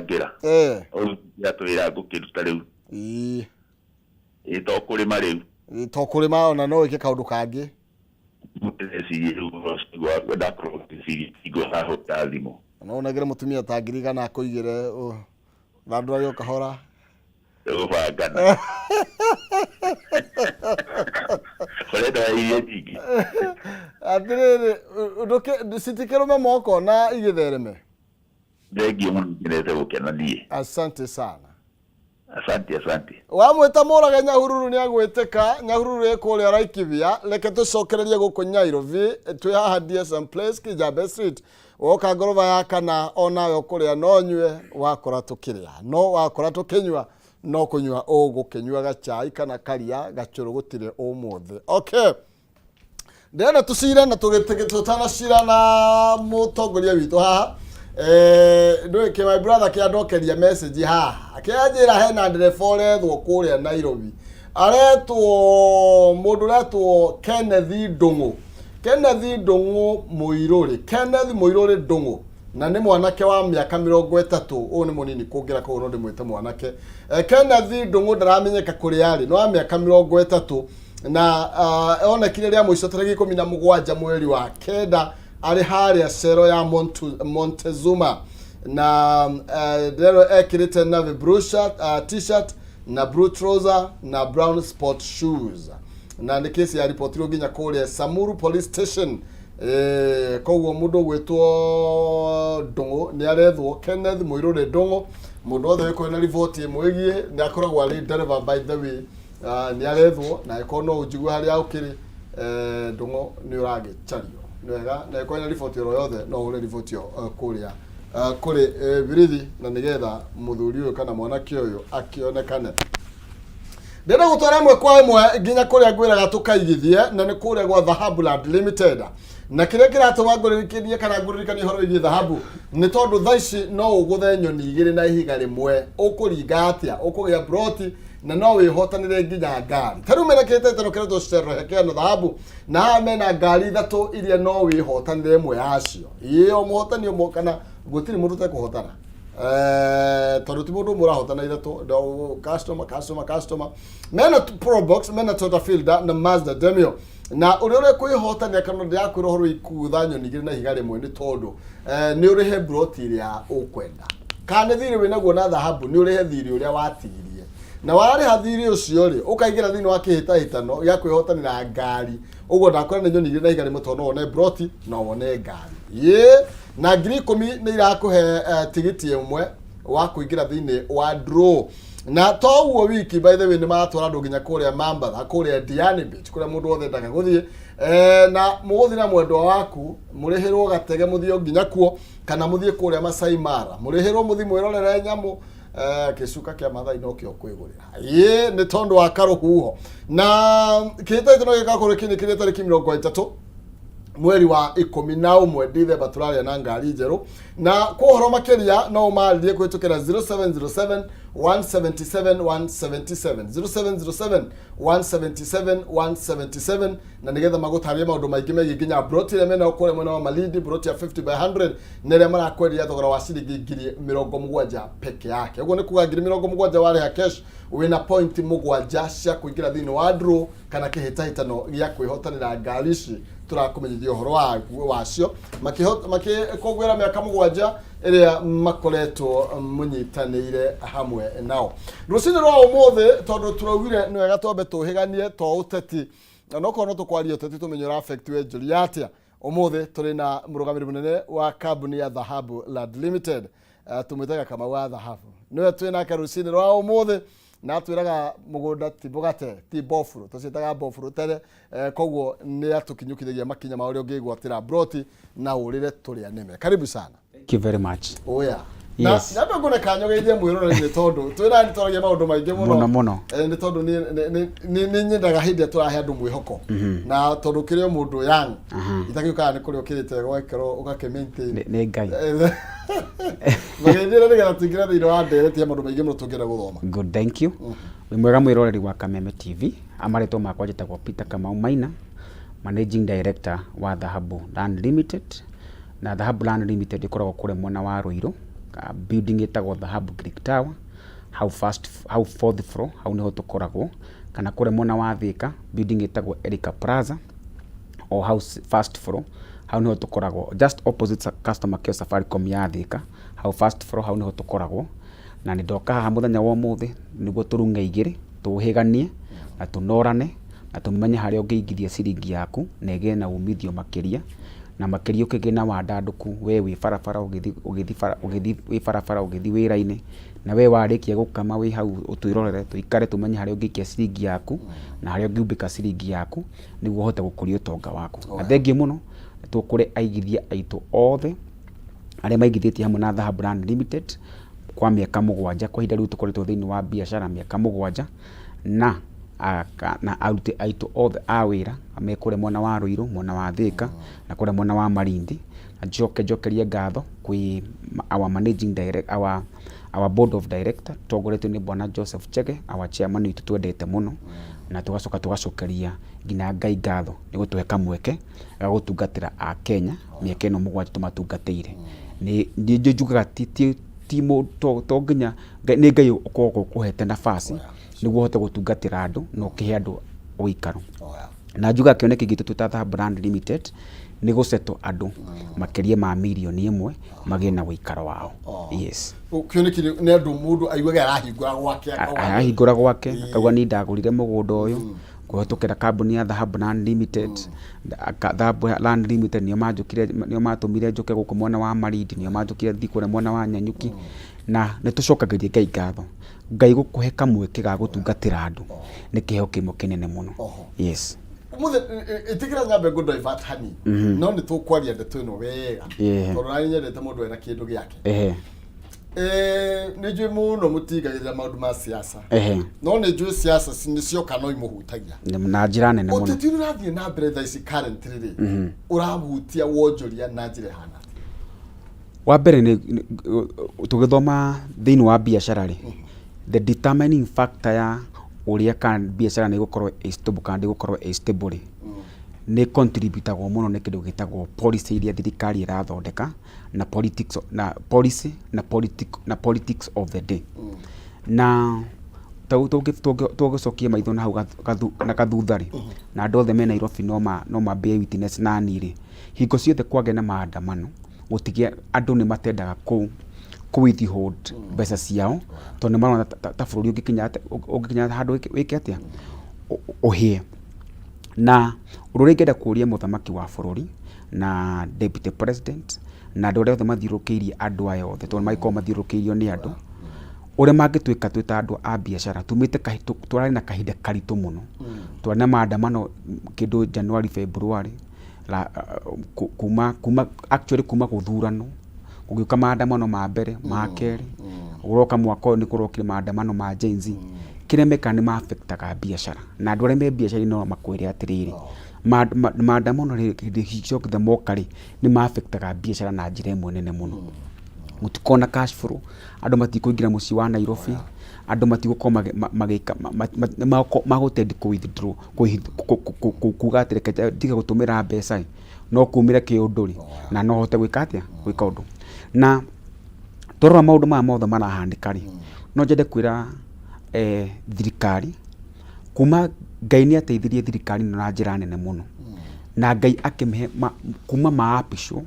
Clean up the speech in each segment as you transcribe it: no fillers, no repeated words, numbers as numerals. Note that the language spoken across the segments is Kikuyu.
Gwĩbangĩra. Eh. Ya twĩra ngũkĩruta rĩu. Ĩĩ. Ĩ to kũrĩma rĩu. Ĩ, to kũrĩma ona no wĩke kaũndũ kangĩ. Ndĩreciria rĩu ũhoro ũcio wa ndakorwo ngĩciria hingo hahũra thimũ. No ũnengere mũtumia ta 100,000 akũigĩre thandũrage o kahora. Tũgũbangana. Ũrenda irio nyingĩ. Atĩrĩrĩ, citikĩrũme moko na igĩthereme. Thengiũ mũno, ngenete gũkena niĩ. Asante sana. Asante, asante. Wamwĩta mũrage Nyahururu nĩ agwĩtĩka. Nyahururu ĩ kũrĩa Laikipia. Reke tũcokererie gũkũ Nyairobi, twĩ haha DSM Place, Kijabe Street. Woka ngoroba ya kana onawe ũkũrĩa no nyue, wakora tũkĩrĩa no wakora tũkĩnyua no kũnyua ũgũkĩnyua gacai kana karia gacũrũ gũtirĩ ũmũthĩ. Okay, ndĩrenda tũcire na tũtanacira na mũtongoria witũ haha. Ndũĩ kĩ my brother kĩandokeria message haha akĩanjĩra hena ndereba ũrethwo kũrĩa Nairobi, aretwo mũndũ ũretwo Kenneth Ndũng'ũ, Kenneth Ndũng'ũ Mũirũrĩ, Kenneth Mũirũrĩ Ndũng'ũ, na nĩ mwanake wa mĩaka 30. Ũyũ nĩ mũnini kũngĩra, koguo no ndĩmwĩte mwanake. Kenneth Ndũng'ũ ndaramenyeka kũrĩa arĩ, nĩ wa mĩaka 30 na onekire rĩa mũico tarĩki 17 mweri wa kenda arĩ harĩa cero ya Montezuma na ndĩrerwo ekĩrĩte navy blue shirt, t-shirt na blue trouser na brown sport shoes, na nĩ kesi ya ripotirwo nginya kũrĩa Samuru Police Station. Koguo mũndũ ũgwĩtwo Ndũng'ũ nĩ arethwo, Kenneth Mũirũrĩ Ndũng'ũ. Mũndũ wothe wĩkorwo na riboti ĩmwĩgiĩ, nĩ akoragwo arĩ ndereba by the way, nĩ arethwo, na angĩkorwo no ũnjigue harĩa ũkĩrĩ, Ndũng'ũ nĩ ũragĩcario. Nĩ wega, na angĩkorwo na riboti oro yothe no ũhũre riboti ĩyo kũrĩa kũrĩ birithi na nĩgetha mũthuri ũyũ kana mwanake ũyũ akĩonekane. Ndĩrenda gũtwara ĩmwe kwa ĩmwe nginya kũrĩa ngwĩraga tũkaigithie, na nĩ kũrĩa gwa Dhahabu Land Limited. Na kĩrĩa kĩratũma ngũririkanie kana ngũririkanie ũhoro wĩgiĩ dhahabu nĩ tondũ thaa ici no ũgũthe nyoni igĩrĩ na ihiga rĩmwe. Ũkũringa atĩa? Ũkũgĩa broti na no wĩhotanĩre nginya ngari. Ta rĩu mena kĩhĩtahĩtano kĩretwo Sherehekea na Dhahabu, na haha mena ngari ithatũ iria no wĩhotanĩre ĩmwe yacio. Ĩĩ, o mũhotani ũmwe kana gũtirĩ mũndũ ũtekũhotana. Tondũ ti mũndũ ũmwe ũrahotana ithatũ, customer, customer, customer. Mena Probox, mena Toyota Fielder na Mazda Demio. Na ũrĩa ũrĩa kwĩhotanĩra kana ndĩrakwĩra ũhoro ikutha nyoni igĩrĩ na ihiga rĩmwe nĩ tondũ nĩ ũrĩhe broti ĩrĩa ũkwenda, kana nĩ thirĩ wĩnaguo na Dhahabu, nĩ ũrĩhe thirĩ ũrĩa watigirie, na warĩha thirĩ ũcio rĩ, ũkaingĩra thĩinĩ wa kĩhĩtahĩtano gĩa kwĩhotanĩra ngari. Ũguo ndakwĩra nĩ nyoni igĩrĩ na ihiga rĩmwe, tondũ no wone broti, no wone ngari. Ĩĩ, na 10,000 nĩ irakũhe tigiti ĩmwe wa kũingĩra thĩinĩ wa draw. Na to ũguo wiki, by the way, nĩ maratwara andũ nginya kũrĩa Mambatha, kũrĩa Diani Beach, kũrĩa mũndũ wothe endaga gũthiĩ. Na mũgũthiĩ na mwendwa waku, mũrĩhĩrwo gatege mũthiĩ nginya kuo, kana mũthiĩ kũrĩa Masai Mara, mũrĩhĩrwo mũthiĩ mwĩrorere nyamũ. Gĩcuka kĩa Mathai no kĩo kwĩgũrĩra. Ĩĩ, nĩ tondũ wa karũhuho na kĩhĩtahĩtano gĩgakorwo kĩnĩkĩrĩte tarĩki 30 mweri wa 11 Dithemba. Tũraria na ngari njerũ. Na kwa ũhoro makĩria no ũmarĩrie kũhĩtũkĩra 0707 177 177, 0707 177 177, na nĩgetha magũtarĩrie maũndũ maingĩ megiĩ nginya broti ĩrĩa menayo kũrĩa mwena wa Malindi, broti ya 50 by 100, na ĩrĩa marakwenderia thogora wa ciringi 70,000 peke yake. Ũguo nĩ kuga 70,000 warĩha cash, wĩna point mũgwanja cia kũingĩra thĩinĩ wa draw kana kĩhĩtahĩtano gĩa kwĩhotanĩra ngari ici tũrakũmenyithia ũhoro wacio, makĩkũngũĩra mĩaka 7 ĩrĩa makoretwo mũnyitanĩire hamwe nao. Rũcinĩ rwa ũmũthĩ, tondũ tũraugire nĩ wega twambe tũhĩganie to ũteti, na nokorwo no tũkwaria ũteti tũmenye ũra affect wenjoria atĩa. Ũmũthĩ tũrĩ na mũrũgamĩrĩri mũnene wa kambuni ya Dhahabu Land Limited, tũmwĩtaga Kamau wa Dhahabu, nĩwe twĩ nake rũcinĩ rwa ũmũthĩ, na atwĩraga mũgũnda ti mũgate, ti mboburo, tũciĩtaga mboburo tene. Koguo nĩ atũkinyũkithagia makinya ma ũrĩa ũngĩgwatĩra broti na ũrĩre tũrĩa nĩme. Karibu sana. Thank you very much. Oya. Na nyambe ngone kanyogeithie mwĩroreri nĩ tondũ twĩra nĩ twaragia maũndũ maingĩ mũno. Mũno mũno. Nĩ tondũ nĩ nyendaga hĩndĩ ĩrĩa tũrahe andũ mwĩhoko, na tondũ kĩrĩ o mũndũ young itakĩũkaga nĩ kũrĩa ũkĩrĩte gwekĩrwo ũgakĩ maintain. Nĩ Ngai. Magĩthiĩra nĩgetha tũingĩre thĩinĩ wa ndereti ya maũndũ maingĩ mũno tũngĩenda gũthoma. Good, thank you. Wĩ mwega mwĩroreri wa Kameme TV. Amarĩtwa makwa njĩtagwo Peter Kamau Maina, Managing Director wa Dhahabu Land Limited. Na Dhahabu Land Limited ĩkoragwo kũrĩa mwena wa Ruiru, Building ĩtagwo Dhahabu Greek Tower, hau first, hau fourth floor, hau nĩho tũkoragwo. Kana kũrĩa mwena wa Thika, building ĩtagwo Erica Plaza, o hau first floor, hau nĩho tũkoragwo, just opposite customer care Safaricom ya Thika, hau first floor, hau nĩho tũkoragwo. Na nĩ ndoka haha mũthenya wa ũmũthĩ nĩguo tũrung'e igĩrĩ, tũhĩganie na tũnorane na tũmenye harĩa ũngĩigithia ciringi yaku na ĩgĩe na umithio makĩria, na makĩria ũkĩgĩe na wandandũku we wĩ barabara ũgĩthiĩ, ũgĩthiĩ bara, ũgĩthiĩ wĩ barabara ũgĩthiĩ wĩra-inĩ, na we warĩkia gũkama wĩ hau ũtwĩrorere, tũikare tũmenye harĩa ũngĩikia ciringi yaku na harĩa ũngĩumbĩka ciringi yaku nĩguo ũhote gũkũria ũtonga waku. Na thengiũ mũno tũkũrĩ aigithia aitũ othe arĩa maigithĩtie hamwe na Dhahabu Land Limited kwa mĩaka 7, kwa ihinda rĩu tũkoretwo thĩinĩ wa biacara mĩaka 7, na na aruti aitũ othe a wĩra me kũrĩa mwena wa Ruiru, mwena wa Thika na kũrĩa mwena wa Malindi. Na njoke njokerie ngatho kwĩ our managing director, our board of director tongoretio nĩ bwana Joseph Chege, our chairman witũ twendete mũno, na tũgacoka tũgacokeria nginya Ngai ngatho nĩ gũtũhe kamweke ga gũtungatĩra a Kenya mĩaka ĩno 7 tũmatungatĩire. Nĩ njugaga ti to nginya nĩ Ngai ũkoragwo ũkũhete nafasi nĩguo ũhote gũtungatĩra andũ na ũkĩhe andũ ũikaro. Na njugaga kĩoneki gitũ twĩ ta Dhahabu Land Limited nĩ gũsettle andũ makĩria ma mirioni 1 magĩe na ũikaro wao. Yes. Kĩoneki nĩ andũ mũndũ aiguage arahingũra gwake akauga. Arahingũra gwake akauga niĩ ndagũrire mũgũnda ũyũ kũhetũkĩra kambuni ya Dhahabu Land Limited. Dhahabu Land Limited nĩo manjũkire, nĩo matũmire njũke gũkũ mwena wa Malindi, nĩo manjũkire thiĩ kũrĩa mwena wa Nanyuki, na nĩ tũcokagĩria Ngai ngatho. Ngai gũkũhe kamweke ga gũtungatĩra andũ nĩ kĩheo kĩmwe kĩnene mũno. Yes. Ũmũthĩ ĩtĩkĩra nyambe ngũ divert hanini, no nĩ tũkwaria ndeto ĩno wega tondũ nani nyendete mũndũ ena kĩndũ gĩake. Nĩ njũĩ mũno mũtingagĩrĩra maũndũ ma siasa, no nĩ njũĩ siasa nĩ cioka no imũhutagia na njĩra nene mũno. Ũteti ũrĩa ũrathiĩ na mbere thaa ici currently rĩ, ũrahutia wonjoria na njĩra ĩhana atĩa? Wa mbere nĩ tũgĩthoma thĩinĩ wa biacara rĩ, the determining factor ya ũrĩa kana biacara nĩ ĩgũkorwo ĩ stable kana ndĩgũkorwo ĩ stable rĩ, nĩ contributagwo mũno nĩ kĩndũ gĩtagwo policy iria thirikari ĩrathondeka, na politics, na policy na na politics of the day. Na tũngĩcokia maitho na hau na gathutha rĩ, na andũ othe me Nairobi no ma bear witness nani rĩ, hingo ciothe kwagĩa na maandamano, gũtigĩa andũ nĩ matendaga kũ withhold mbeca ciao, tondũ nĩ marona ta bũrũri ũngĩkinya handũ wĩke atĩa, ũhĩe. Na ũndũ ũrĩa ingĩenda kũria mũthamaki wa bũrũri na deputy president na andũ arĩa othe mathiũrũrũkĩirie andũ aya othe, tondũ magĩkoragwo mathiũrũrũkĩirio nĩ andũ, ũrĩa mangĩtwĩka twĩ ta andũ a biacara, tumĩte tũrarĩ na kahinda karitũ mũno. Twarĩ na maandamano kĩndũ January, February, kuma actually kuma gũthurano gũgĩũka maandamano ma mbere, ma kerĩ, gũroka mwaka ũyũ nĩ kũrokire maandamano ma Gen Z. Kĩrĩa mekaga nĩ ma-affectaga biacara, na andũ arĩa me biacara-inĩ no makwĩre atĩrĩrĩ, maandamano hĩndĩ ciothe moka rĩ, nĩ ma-affectaga biacara na njĩra ĩmwe nene mũno. Gũtikoragwo na cash flow, andũ matikũingĩra mũciĩ wa Nairobi, andũ matigũkorwo magĩka, magũtend kũ withdraw, kuga atĩ reke ndige gũtũmĩra mbeca ĩ, no kumĩre kĩũndũ rĩ, na no hote gwĩka atĩa, gwĩka ũndũ. Na twarora maũndũ maya mothe marahanĩka rĩ, no nyende kwĩra thirikari, kuma Ngai nĩ ateithirie thirikari ĩno na njĩra nene mũno, na Ngai akĩmĩhe kuma maapishwo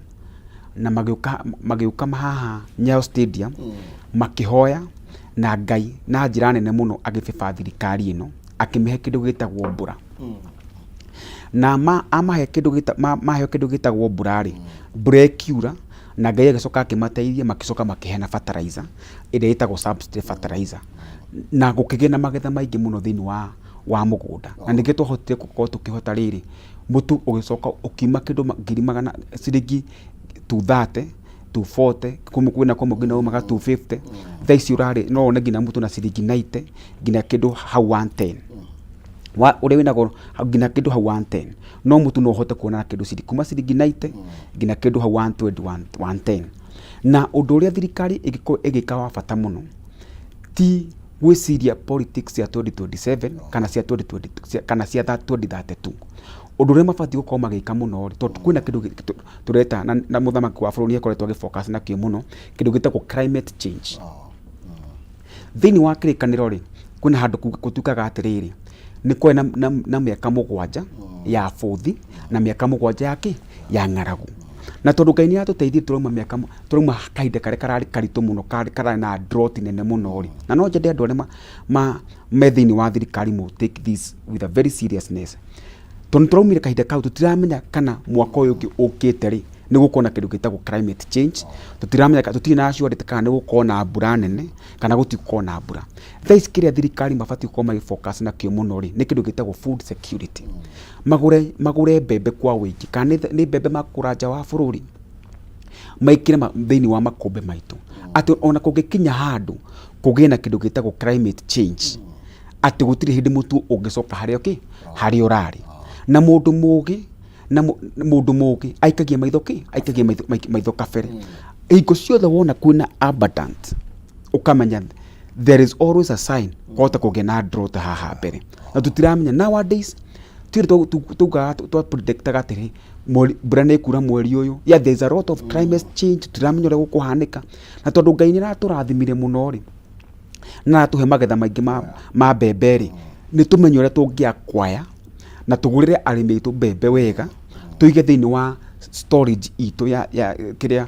na magĩũka haha Nyayo Stadium makĩhoya, na Ngai na njĩra nene mũno agĩbeba thirikari ĩno, akĩmĩhe kĩndũ gĩtagwo mbura. Na amahe kĩndũ maheo kĩndũ gĩtagwo mbura rĩ, mbura ĩkiura na Ngai agĩcoka akĩmateithia, magĩcoka makĩheana fertilizer ĩrĩa ĩtagwo subsidy fertilizer, na gũkĩgĩa na magetha maingĩ mũno thĩinĩ wa mũgũnda. Na nĩkĩo twahotire gũkorwo tũkĩhota rĩrĩ, mũtu ũgĩcoka ũkiuma kĩndũ ngiri magana ciringi 230, 240, kwĩna kũmwe nginya umaga 250. Thaa ici ũrarĩ no wone nginya mũtu na ciringi 90 nginya kĩndũ hau 110, ũrĩa wĩna goro nginya kĩndũ hau 110. No mũtu no ũhote kuona kĩndũ ciringi kuma ciringi 90 nginya kĩndũ hau 120, 110. Na ũndũ ũrĩa thirikari ĩngĩkorwo ĩgĩka wa bata mũno ti gwĩciria politics cia 2027 kana cia 2020 kana cia 2032. Ũndũ ũrĩa mabatiĩ gũkorwo magĩka mũno rĩ, tondũ kwĩna kĩndũ tũreta na mũthamaki wa bũrũri nĩ akoretwo agĩ focus nakĩo mũno, kĩndũ gĩtagwo climate change. Thĩinĩ wa kĩrĩkanĩro rĩ, kwĩna handũ gũtuĩkaga atĩrĩrĩ, nĩ kwarĩ na mĩaka 7 ya bũthi na mĩaka 7 ya kĩ? Ya ng'aragu. Na tondũ Ngai nĩ aratũteithia tũrauma mĩaka, tũrauma kahinda karĩa kararĩ karitũ mũno, kararĩ na drought nene mũno rĩ, na no nyende andũ arĩa me thĩinĩ wa thirikari mũ take this with a very seriousness. Tondũ nĩ tũraumire kahinda kau tũtiramenya kana mwaka ũyũ ũngĩ ũkĩte rĩ, nĩ gũkorwo na kĩndũ gĩtagwo climate change, tũtiramenya tũtirĩ na assurance kana nĩ gũkorwo na mbura nene kana gũtigũkorwo na mbura. Thaa ici kĩrĩa thirikari mabatiĩ gũkorwo magĩ focus nakĩo mũno rĩ, nĩ kĩndũ gĩtagwo food security. Magũre mbembe kwa ũingĩ, kana nĩ mbembe makũgũra nja wa bũrũri, maikĩre thĩinĩ wa makũmbĩ maitũ, atĩ ona kũngĩkinya handũ kũgĩe na kĩndũ gĩtagwo climate change, atĩ gũtirĩ hĩndĩ mũtu ũngĩcoka harĩa kĩ harĩa ũrarĩ. Na mũndũ mũgĩ na mũndũ mũgĩ aikagia maitho kĩ aikagia maitho kabere. Hingo ciothe wona kwĩna abundant, ũkamenya there is always a sign kwahota kũgĩa na drought haha mbere. Na tũtiramenya nowadays, tirĩ tugaga twa predictaga atĩrĩ mbura nĩ ĩkura mweri ũyũ. Yeah, there is a lot of climate change, tũtiramenya ũrĩa gũkũhanĩka. Na tondũ Ngai nĩ aratũrathimire mũno rĩ, na aratũhe magetha maingĩ ma mbembe rĩ, nĩ tũmenye ũrĩa tũngĩakwaya na tũgũrĩre arĩmi aitũ mbembe wega, tũige thĩinĩ wa storage itũ ya kĩrĩa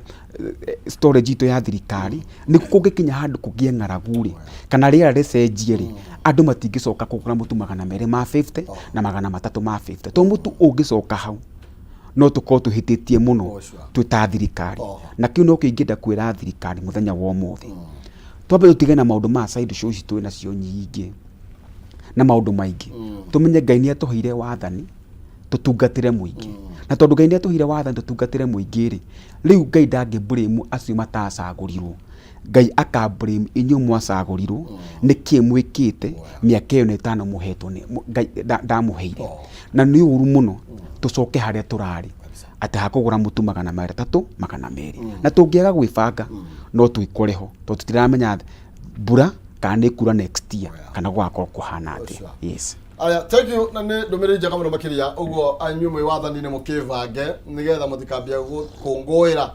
storage itũ ya thirikari, nĩguo kũngĩkinya handũ kũgĩe ng'aragu rĩ, kana rĩera rĩcenjie rĩ, andũ matingĩcoka kũgũra mũtu 250 na 350, tondũ mũtu ũngĩcoka hau no tũkorwo tũhĩtĩtie mũno twĩ ta thirikari. Na kĩu no kĩo ingĩenda kwĩra thirikari mũthenya wa ũmũthĩ, twambe tũtige na maũndũ ma side show ici twĩ nacio nyingĩ na maũndũ maingĩ, tũmenye Ngai nĩ atũheire wathani tũtungatĩre mũingĩ. Na tondũ Ngai nĩ atũheire wathani tũtungatĩre mũingĩ rĩ, rĩu Ngai ndangĩ blame acio matacagũrirwo, Ngai aka blame inyuĩ mwacagũrirwo, nĩkĩ mwĩkĩte mĩaka ĩyo 5 mũhetwo nĩ Ngai ndamũheire. Na nĩ ũru mũno tũcoke harĩa tũrarĩ, atĩ hakũgũra mũtu 300 200, na tũngĩaga gwĩbanga no twĩkore ho, tondũ tũtiramenya mbura kana nĩ kura next year kana gũgakorwo kũhana atĩa. Yes. Aya, thank you, na nĩ ndũmĩrĩri njega mũno makĩria. Ũguo anyuĩ mwĩ wathani-inĩ mũkĩbange nĩgetha mũtikambia gũkũngũĩra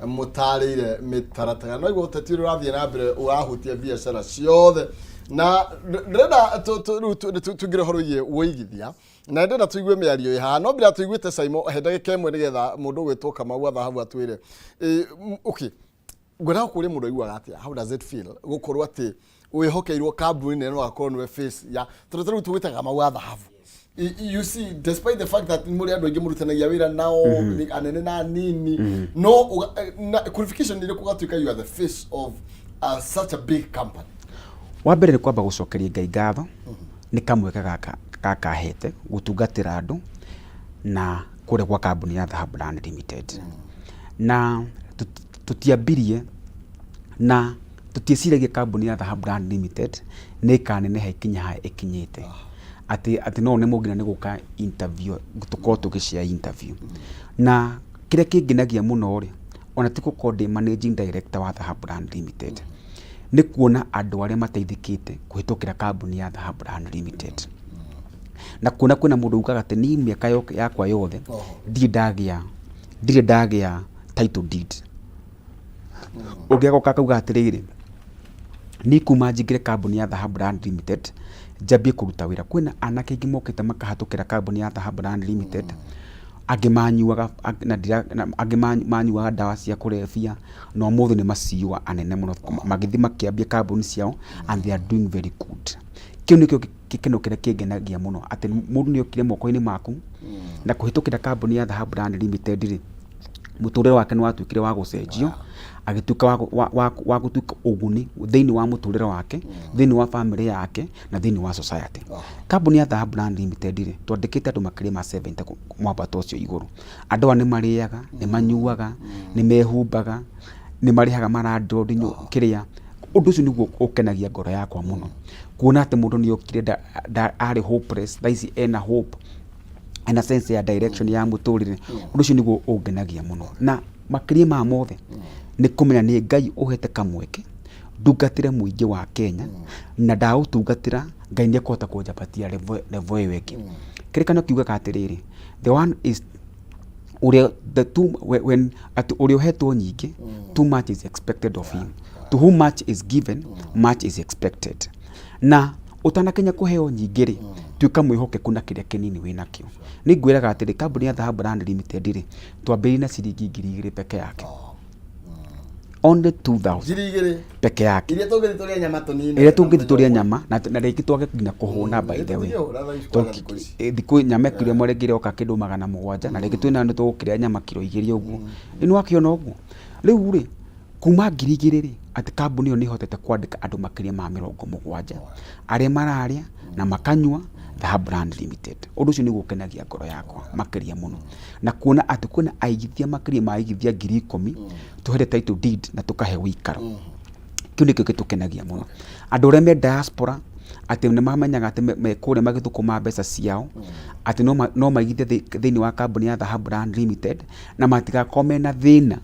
mũtarĩire mĩtaratara. No iguo ũteti ũrĩa ũrathiĩ na mbere ũrahutia biacara ciothe, na ndĩrenda rĩu tũingĩre ũhoro wĩgiĩ ũigithia, na ndĩrenda tũigue mĩario ĩ haha, no mbere ya tũiguĩte Saimo, he ndagĩka 1 nĩgetha mũndũ ũgwĩtwo Kamau wa Thahabu atwĩre. Okay, ngwendaga kũũria mũndũ aiguaga atĩa, how does it feel gũkorwo atĩ wĩhokeirwo kambuni nene, no gakorwo nĩwe face ya, tondũ ta rĩu tũgwĩtaga Kamau wa Thahabu. You see, despite the fact that mũrĩ andũ aingĩ mũrutanagia wĩra nao, anene na anini, no na qualification nĩ ĩrĩkũ ũgatuĩka you are the face of such a big company? Wa mbere nĩ kwamba gũcokeria Ngai ngatho nĩ kamweke gaka gakahete gũtungatĩra andũ na kũrĩa gwa kambuni ya Dhahabu Land Limited. Na tũtiambirie na tũtieciragia kambuni ya Dhahabu Land Limited nĩ ĩkaneneha ĩkinye haha ĩkinyĩte, atĩ no nemwo nginya nĩ gũka interview, tũkorwo tũgĩcia interview. Na kĩrĩa kĩngenagia mũno rĩ, ona ti gũkorwo ndĩ managing director wa Dhahabu Land Limited, nĩ kuona andũ arĩa mateithĩkĩte kũhĩtũkĩra kambuni ya Dhahabu Land Limited, na kuona kwĩna mũndũ ugaga atĩ niĩ mĩaka yakwa yothe ndirĩ ndagĩa title deed. Ũngĩ agoka akauga atĩrĩrĩ, niĩ kuma njingĩre kambuni ya Dhahabu Land Limited njambie kũruta wĩra, kwĩna anake aingĩ mokĩte makahatũkĩra kambuni ya Dhahabu Land Limited, angĩ manyuaga angĩ manyuaga ndawa cia kũrebia, na ũmũthĩ nĩ ma CEO anene mũno, magĩthiĩ makĩambia kambuni ciao and they are doing very good. Kĩu nĩkĩo gĩkeno kĩrĩa kĩngenagia mũno, atĩ mũndũ nĩ okire moko-inĩ maku na kũhĩtũkĩra kambuni ya Dhahabu Land Limited rĩ, mũtũrĩre wake nĩ watuĩkire wa gũcenjio, agĩtuĩka wa gũtuĩka ũguni thĩinĩ wa mũtũrĩre wake, thĩinĩ wa family yake na thĩinĩ wa society. Kambuni ya Dhahabu Land Limited rĩ, twandĩkĩte andũ makĩria ma 70 mwambato ũcio igũrũ. Andũ aya nĩ marĩaga, nĩ manyuaga, nĩ mehumbaga, nĩ marĩhaga ma landlord kĩrĩa. Ũndũ ũcio nĩguo ũkenagia ngoro yakwa mũno, kuona atĩ mũndũ nĩ okire arĩ hopeless, thaa ici ena hope, ena sense ya direction ya mũtũrĩre. Ũndũ ũcio nĩguo ũngenagia mũno, na makĩria ma mothe nĩ kũmenya nĩ Ngai ũhete kamweke ndungatĩre mũingĩ wa Kenya, na ndaũtungatĩra Ngai nĩ ekũhota kũnjambatia level ĩyo ĩngĩ. Kĩrĩkanĩro kiugaga atĩrĩrĩ, the one is ũrĩa the too, when atĩ ũrĩa ũhetwo nyingĩ, too much is expected of him, to whom much is given, much is expected. Na ũtanakinya kũheo nyingĩ rĩ, tuĩka mwĩhokeku na kĩrĩa kĩnini wĩ nakĩo. Nĩ ngwĩraga atĩrĩ, kambuni ya Dhahabu Land Limited rĩ, twambĩrĩirie na ciringi 2000 peke yake, only 2000 2,000 peke yake. Iria tũngĩthiĩ tũrĩe nyama tũnine. Ĩrĩa tũngĩthiĩ tũrĩe nyama na rĩngĩ twage nginya kũhũna. By the way, Tũtingĩhũna thaa ici kwanza thikũ ici. Thikũ nyama kiro ĩmwe rĩngĩ ĩroka kĩndũ 700, na rĩngĩ twĩnayo nĩ tũgũkĩrĩa nyama kiro 2 ũguo. Nĩ wakĩona ũguo rĩu rĩ, kuma 2000 rĩ, atĩ kambuni ĩyo nĩ ĩhotete kwandĩka andũ makĩria ma 70 arĩa mararĩa na makanyua Dhahabu Land Limited. Ũndũ ũcio nĩguo ũkenagia ngoro yakwa makĩria mũno, na kuona atĩ kwĩna aigithia makĩria ma aigithia 10,000 tũhere title deed na tũkahe ũikaro. Kĩu nĩkĩo gĩtũkenagia mũno. Andũ arĩa me diaspora, atĩ nĩ mamenyaga atĩ me kũrĩa magĩthũkũma mbeca ciao, atĩ no maigithie thĩinĩ wa kambuni ya Dhahabu Land Limited na matigakorwo mena thĩna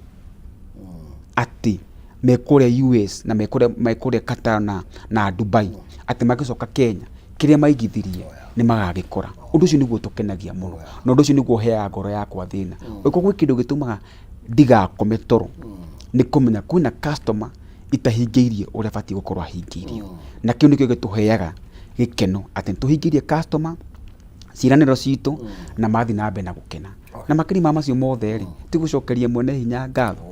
atĩ me kũrĩa US na me kũrĩa Qatar na Dubai, atĩ magĩcoka Kenya kĩrĩa maigithirie nĩ magagĩkora. Ũndũ ũcio nĩguo ũtũkenagia mũno, na ũndũ ũcio nĩguo ũheaga ngoro yakwa thĩna. Ũngĩkorwo gwĩ kĩndũ gĩtũmaga ndigakome toro, nĩ kũmenya kwĩna customer itahingĩirie ũrĩa batiĩ gũkorwo ahingĩirio, na kĩu nĩkĩo gĩtũheaga gĩkeno, atĩ nĩ tũhingĩirie customer ciĩranĩro citũ na mathiĩ na mbere na gũkena. Na makĩria ma macio mothe rĩ, ti gũcokeria mwene hinya ngatho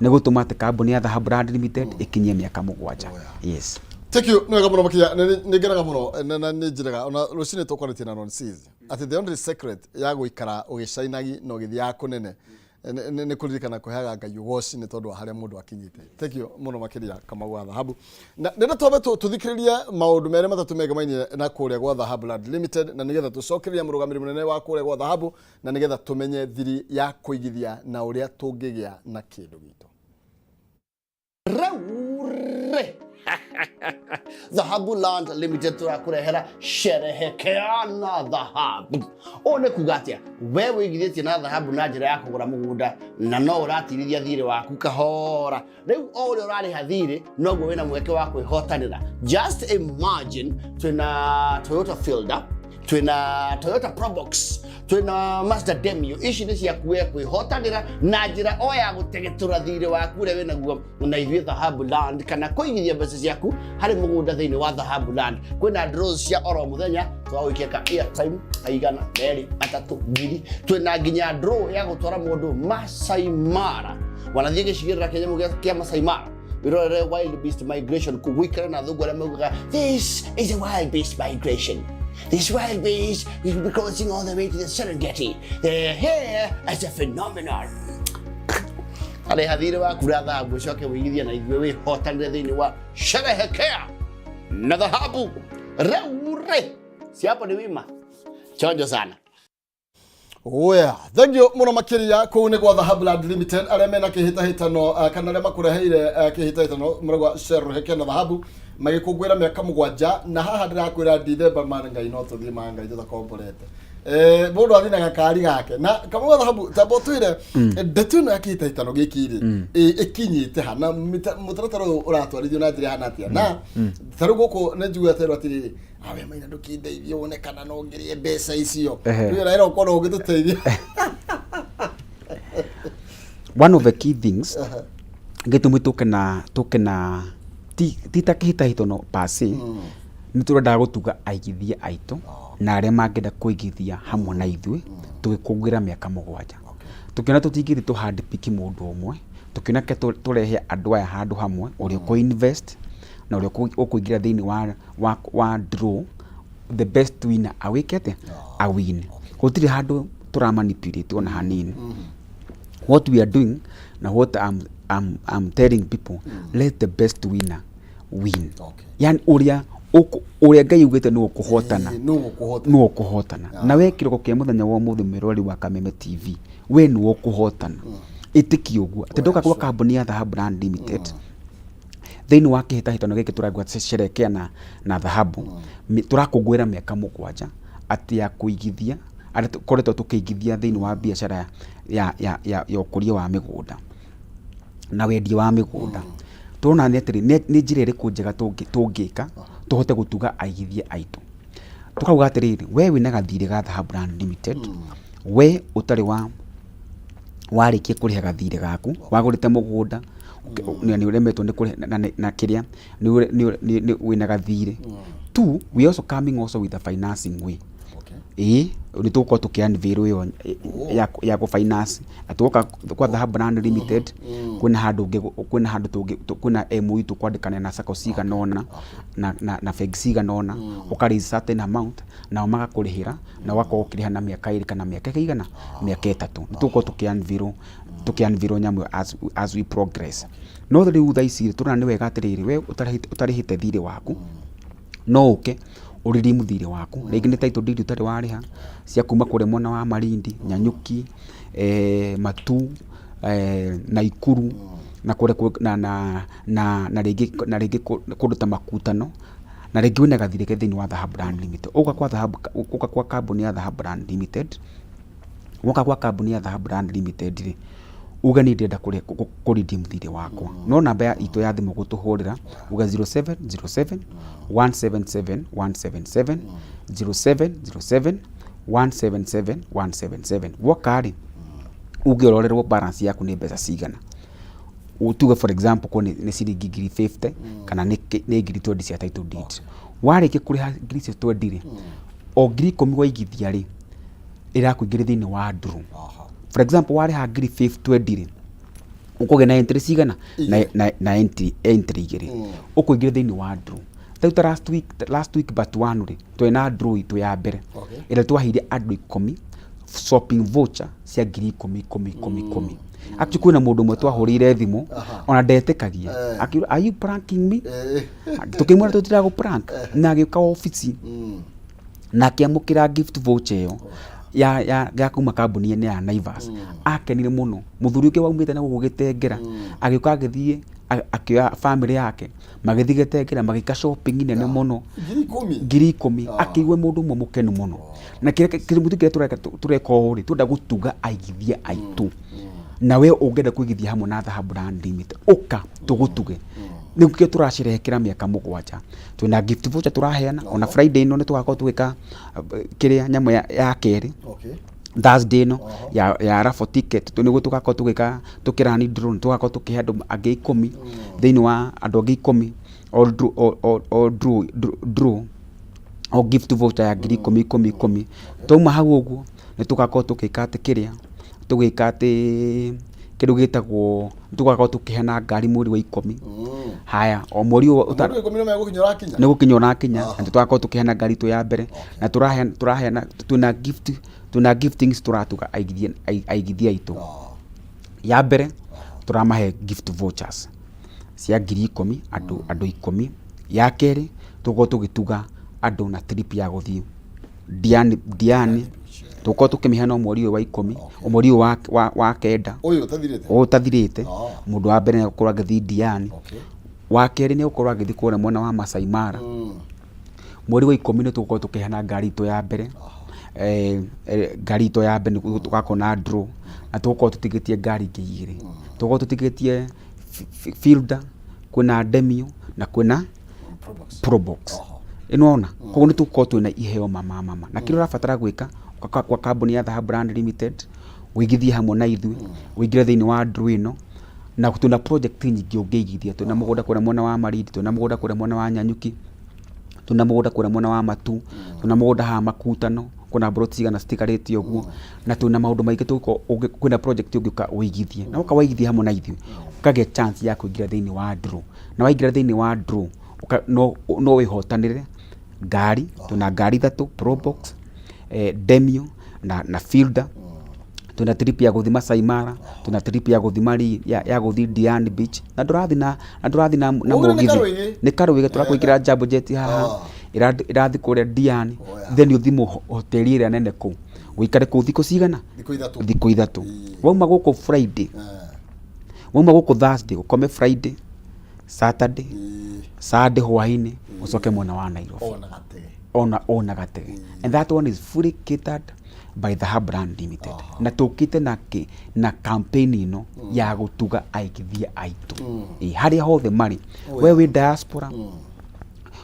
nĩ gũtũma atĩ kambuni ya Dhahabu Land Limited ĩkinyie mĩaka 7. Yes. Thank you, nĩ wega mũno makĩria. Nĩ ngenaga mũno na nĩ njĩraga ona rũcinĩ tũkwarĩtie na Ron Sis atĩ the only secret ya gũikara ũgĩcainagi na ũgĩthiaga kũnene nĩ kũririkana kũheaga Ngai ũgoci nĩ tondũ wa harĩa mũndũ akinyĩte. Thank you mũno makĩria, Kamau wa Dhahabu. Na nĩenda twambe tũthikĩrĩrie maũndũ merĩ matatũ megemainie na kũrĩa gwa Dhahabu Land Limited, na nĩgetha tũcokererie mũrũgamĩrĩri mũnene wa kũrĩa gwa Dhahabu, na nĩgetha tũmenye thiri ya kũigithia na ũrĩa tũngĩgĩa na kĩndũ gitũ. Rĩu rĩ, Dhahabu Land Limited tũrakũrehera sherehekea na dhahabu. Ũũ nĩ kuga atĩa? We wĩigithĩtie na dhahabu na njĩra ya kũgũra mũgũnda na no ũratirithia thirĩ waku kahora. Rĩu o ũrĩa ũrarĩha thirĩ, noguo wĩna mweke wa kwĩhotanĩra. Just imagine, twĩna Toyota Fielder, twĩna Toyota Probox, twĩna Mazda Demio. Ici nĩ ciaku we kwĩhotanĩra na njĩra o ya gũtegetũra thirĩ waku ũrĩa wĩnaguo na ithuĩ Dhahabu Land, kana kũigithia mbeca ciaku harĩ mũgũnda thĩinĩ wa Dhahabu Land. Kwĩna draws cia oro mũthenya, twagũikia ka airtime aigana merĩ matatũ ngiri. Twĩna nginya draw ya gũtwara mũndũ Masai Mara. Wanathiĩ gĩcigĩrĩra kĩa nyamũ kĩa Masai Mara, wĩrorere wild beast migration kũu, gũikare na thũngũ arĩa maugaga, "This is a wild beast migration. This wild beast will be crossing all the way to the Serengeti. They're here as a phenomenon." Arĩha thirĩ waku na thahabu, ũcoke wĩigithie na ithuĩ, wĩhotanĩre thĩinĩ wa sherehekea na dhahabu. Rĩu rĩ, siapo ni wima chonjo sana. Oya, thank you mũno makĩria. Kũu nĩ gwa Dhahabu Land Limited, arĩa mena kĩhĩtahĩtano kana arĩa makũreheire kĩhĩtahĩtano mũragwa sherehekea na dhahabu magĩkũngũĩra mĩaka 7. Na haha ndĩrakwĩra Dithemba man Ngai no tũthiĩ ma Ngai tũtakomborete. Mũndũ athiĩ na gakari gake na kamwe ga dhahabu. Tamba ũtwĩre ndeto ĩno ya kĩhĩtahĩtano gĩkĩ rĩ, ĩkinyĩte ha, na mũtaratara ũyũ ũratwarithio na njĩra ĩhana atĩa? Na ta rĩu gũkũ nĩ njiguaga terwo atĩrĩrĩ, awe maina ndũkĩndeithie wone kana no ngĩrĩe mbeca icio. Rĩu na ĩro korwo ũngĩtũteithia. One of the key things gĩtũmi tũke na ti ta kĩhĩtahĩtano per se, nĩ tũrendaga gũtuga aigithia aitũ na arĩa mangĩenda kũigithia hamwe na ithuĩ tũgĩkũngũĩra mĩaka 7. Tũkĩona tũtingĩthiĩ tũ handpick mũndũ ũmwe, tũkĩona ke tũrehe andũ aya handũ hamwe, ũrĩa ũkũ invest na ũrĩa ũkũingĩra thĩinĩ wa draw, the best winner awĩke atĩa, awin. Gũtirĩ handũ tũra manipulate ona hanini. What we are doing na what I'm telling people, let the best winner win. Yani ũrĩa Ngai augĩte nĩ ũkũhotana. Nũ ũkũhota. Nĩ ũkũhotana. Na we kĩroko kĩa mũthenya wa ũmũthĩ, mwĩroreri wa Kameme TV, we nĩ ũkũhotana. Ĩtĩkia ũguo atĩ ndoka gwa kambuni ya Dhahabu Land Limited thĩinĩ wa kĩhĩtahĩtano gĩkĩ tũragwa sherekea na dhahabu, tũrakũngũĩra mĩaka 7 atĩ ya kũigithia, arĩa tũkoretwo tũkĩigithia thĩinĩ wa biacara ya ũkũria wa mĩgũnda na wendia wa mĩgũnda. Tũrona nĩ atĩrĩ, nĩ njĩra ĩrĩkũ njega tũngĩka tũhote gũtuga aigithia aitũ? Tũkauga atĩrĩrĩ, we wĩna gathirĩ ga Dhahabu Land Limited, we ũtarĩ wa warĩkia kũrĩha gathirĩ gaku, wagũrĩte mũgũnda na nĩ ũremetwo nĩ kũrĩha na kĩrĩa, wĩna gathirĩ. Two, we also coming also with a financing way. Ĩĩ nĩ tũgũkorwo tũkĩ unveil ĩyo ya gũ finance na twoka kwa Dhahabu Land Limited, kwĩna handũ kwĩna handũ tũngĩ, kwĩna MOU tũkwandĩkanĩra na sacco cigana ũna na bengi cigana ũna, ũka raise certain amount nao magakũrĩhĩra na ũgakorwo ũkĩrĩha na mĩaka 2 kana mĩaka ĩigana, mĩaka 3. Nĩ tũgũkorwo tũkĩ unveil nyamũ ĩyo as we progress. No rĩu thaa ici rĩ, tũrona nĩ wega atĩrĩrĩ, we ũtarĩhĩte thirĩ waku, no ũke ũ redeem thirĩ waku. Rĩngĩ nĩ title deed ũtarĩ warĩha cia kuma kũrĩa mwena wa Malindi, Nanyuki, Matu, Naikuru na kũrĩa na rĩngĩ kũndũ ta Makutano, na rĩngĩ wĩna gathirĩ ke thĩinĩ wa Dhahabu Land Limited. Ũka kwa Dhahabu, ũka kwa kambuni ya Dhahabu Land Limited, woka kwa kambuni ya Dhahabu Land Limited rĩ, uge niĩ ndĩrenda kũ redeem thirĩ wakwa. No namba itũ ya thimũ gũtũhũrĩra, uge 0707 177 177, 0707 177 177. Woka rĩ, uge ũrorerwo balance yaku nĩ mbeca cigana. Tuge for example ko nĩ ciringi ngiri 50 kana nĩ ngiri 20 cia title deed. Warĩkia kũrĩha ngiri icio 20 rĩ, o ngiri 10 waigithia rĩ, ĩrakũingĩria thĩinĩ wa draw. For example, warĩha ngiri 20 rĩ, ũkũgĩa na entry cigana? Na entry 2 ũkũingĩra thĩinĩ wa draw. Rĩu ta last week but one rĩ, twĩ na draw itũ ya mbere ĩrĩa twaheire andũ 10 shopping voucher cia ngiri 10 10 10 10. Actually kwĩna mũndũ ũmwe twahũrĩire thimũ ona ndetĩkagia, akiuga, "Are you pranking me?" Tũkĩmwĩra tũtiragũ prank, na agĩũka obici na akĩamũkĩra gift voucher ĩyo ya kuma kambuni-inĩ ya Naivas. Akenire mũno. Mũthuri ũngĩ waumĩte na gũkũ Gĩtengera agĩũka, agĩthiĩ akĩoya family yake, magĩthiĩ Gĩtengera, magĩka shopping nene mũno. Ngiri 10. Ngiri 10. Akĩigua mũndũ ũmwe mũkenu mũno. Na kĩrĩa kĩrĩa kĩrĩa tũreka ũũ rĩ, twenda gũtuga aigithia aitũ. Na we ũngĩenda kũigithia hamwe na Dhahabu Land Limited, ũka tũgũtuge. Nĩkĩo tũracerehekera mĩaka 7. Twĩna gift voucher tũraheana. Ona Friday ĩno nĩ tũgakorwo tũgĩka kĩrĩa nyamũ ya kerĩ. Thursday ĩno ya raffle ticket nĩguo tũgakorwo tũgĩka tũkĩrani draw, tũgakorwo tũkĩhe andũ angĩ 10, thĩinĩ wa andũ angĩ 10 o draw o draw o gift voucher ya ngiri 10 10 10. Twauma hau ũguo, nĩ tũgakorwo tũgĩka atĩ kĩrĩa tũgĩka atĩ kĩndũ gĩtagwo, tũgakorwo tũkĩheana ngari mweri wa 10. Haya, o mweri ũyũ Mweri wa 10 nĩ megũkinya ũrakinya. Nĩ gũkinya ũrakinya, na tũgakorwo tũkĩheana ngari itũ ya mbere, na tũraheana twĩna giftings tũratuga aigithia aitũ. Ya mbere, tũramahe gift vouchers cia ngiri 10, andũ 10. Ya kerĩ, tũgũkorwo tũgĩtuga andũ na trip ya gũthiĩ Diani. Tũgũkorwo tũkĩmĩheana o mweri ũyũ wa 10, o mweri ũyũ wa 9. Ũyũ ũtathirĩte. Ũyũ ũtathirĩte. Mũndũ wa mbere nĩ egũkorwo agĩthiĩ Diani. Wa kerĩ nĩ egũkorwo agĩthiĩ kũrĩa mwena wa Masai Mara. Mweri wa 10 nĩ tũgũkorwo tũkĩheana ngari itũ ya mbere. Ngari itũ ya mbere nĩ tũgakorwo na draw, na tũgũkorwo tũtigĩtie ngari ingĩ 2. Tũgũkorwo tũtigĩtie Fielder, kwĩna Demio na kwĩna Probox. Probox. Ĩnona koguo nĩ tũgũkorwo twĩna iheo mama mama. Na kĩrĩa ũrabatara gwĩka kwa kambuni ya Dhahabu Land Limited, ũigithie hamwe na ithuĩ, ũingĩre thĩinĩ wa draw ĩno, na twĩna project nyingĩ ũngĩigithia. Twĩna mũgũnda kũrĩa mwena wa Malindi, twĩna mũgũnda kũrĩa mwena wa Nanyuki, twĩna mũgũnda kũrĩa mwena wa Matu, twĩna mũgũnda haha Makutano, kwĩna plot cigana citigarĩte ũguo, na twĩna maũndũ maingĩ tũgũkorwo kwĩna project ũngĩũka ũigithie, na woka waigithia hamwe na ithuĩ, ũkagĩa chance ya kũingĩra thĩinĩ wa draw, na waingĩra thĩinĩ wa draw no wĩhotanĩre ngari. Twĩna ngari 3, Probox, Demio na Fielder. Twĩna trip ya gũthiĩ Masai Mara, twĩna trip ya gũthiĩ Mari ya gũthiĩ Diani Beach, na ndũrathiĩ na Ũguo nĩ mũgithi. Karũĩgĩ? Nĩ Karũĩgĩ. Tũrakwĩkĩra Jambo Jet haha, ĩrathiĩ kũrĩa Diani. Then ũthiĩ hoteli ĩrĩa nene kũu, ũikare kũu thikũ cigana? Thikũ 3. Thikũ 3. Wauma gũkũ Friday, wauma gũkũ Thursday, ũkome Friday, Saturday, Sunday hwainĩ ũcoke mwena wa Nairobi. Ona gatege. Ona gatege. And that one is fully catered by the Hub Brand Limited. Na tũkĩte na campaign ĩno ya gũtuga aigithia aitũ. Ĩ, harĩa hothe marĩ, we wĩ diaspora,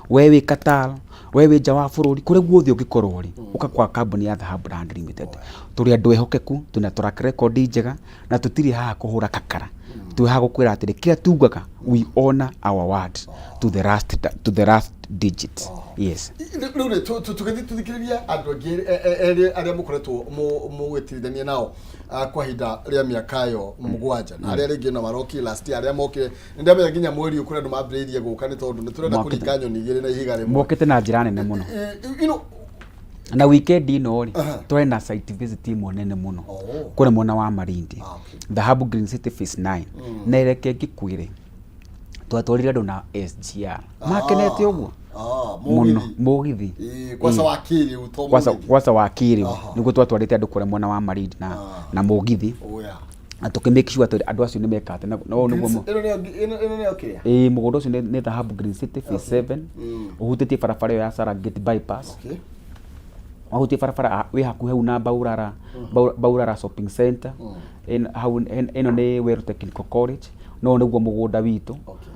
we wĩ Qatar, We wĩ nja wa bũrũri, kũrĩa guothe ũngĩkorwo rĩ, ũka kwa kambuni ya Dhahabu Land Limited. Tũrĩ andũ ehokeku, twĩna track record njega, na tũtirĩ haha kũhũra kakara. Twĩ haha gũkwĩra atĩrĩ, kĩrĩa tugaga, we honor our word to the last digit. Yes. Rĩu rĩ, tũgĩthiĩ tũthikĩrĩrie andũ angĩ erĩ arĩa mũkoretwo mũgĩtirithania nao kwa ihinda rĩa mĩaka ĩyo 7, na arĩa rĩngĩ ona marokire last year, arĩa mokire nĩ ndamenya nginya mweri ũyũ kũrĩ andũ mambĩrĩirie gũka, nĩ tondũ nĩ tũrenda kũringa nyoni igĩrĩ na ihiga rĩmwe. Mokĩte na njĩra nene mũno. Na weekend ĩno rĩ, twarĩ na site visit ĩmwe nene mũno kũrĩa mwena wa Malindi, Dhahabu Green City Phase 9. Na reke ngĩkwĩre, twatwarire andũ na SGR makenete ũguo mũno. Mũgithi. Mũgithi. Ĩĩ, kwaca wa kĩrĩu to Kwaca mũgithi. Kwaca wa kĩrĩu nĩguo twatwarĩte andũ kũrĩa mwena wa Malindi na mũgithi, na tũkĩ make sure atĩ andũ acio nĩ meka atĩ na ũũ nĩguo Ĩno nĩyo kĩrĩa? Ĩĩ, mũgũnda ũcio nĩ Dhahabu Green City Phase 7, ũhutĩtie barabara ĩyo ya Serengeti Bypass. Wahutie barabara wĩ hakuhĩ hau na Baurara, Baurara Shopping Center. Hau ĩno nĩ Weru Technical College. No nĩguo mũgũnda witũ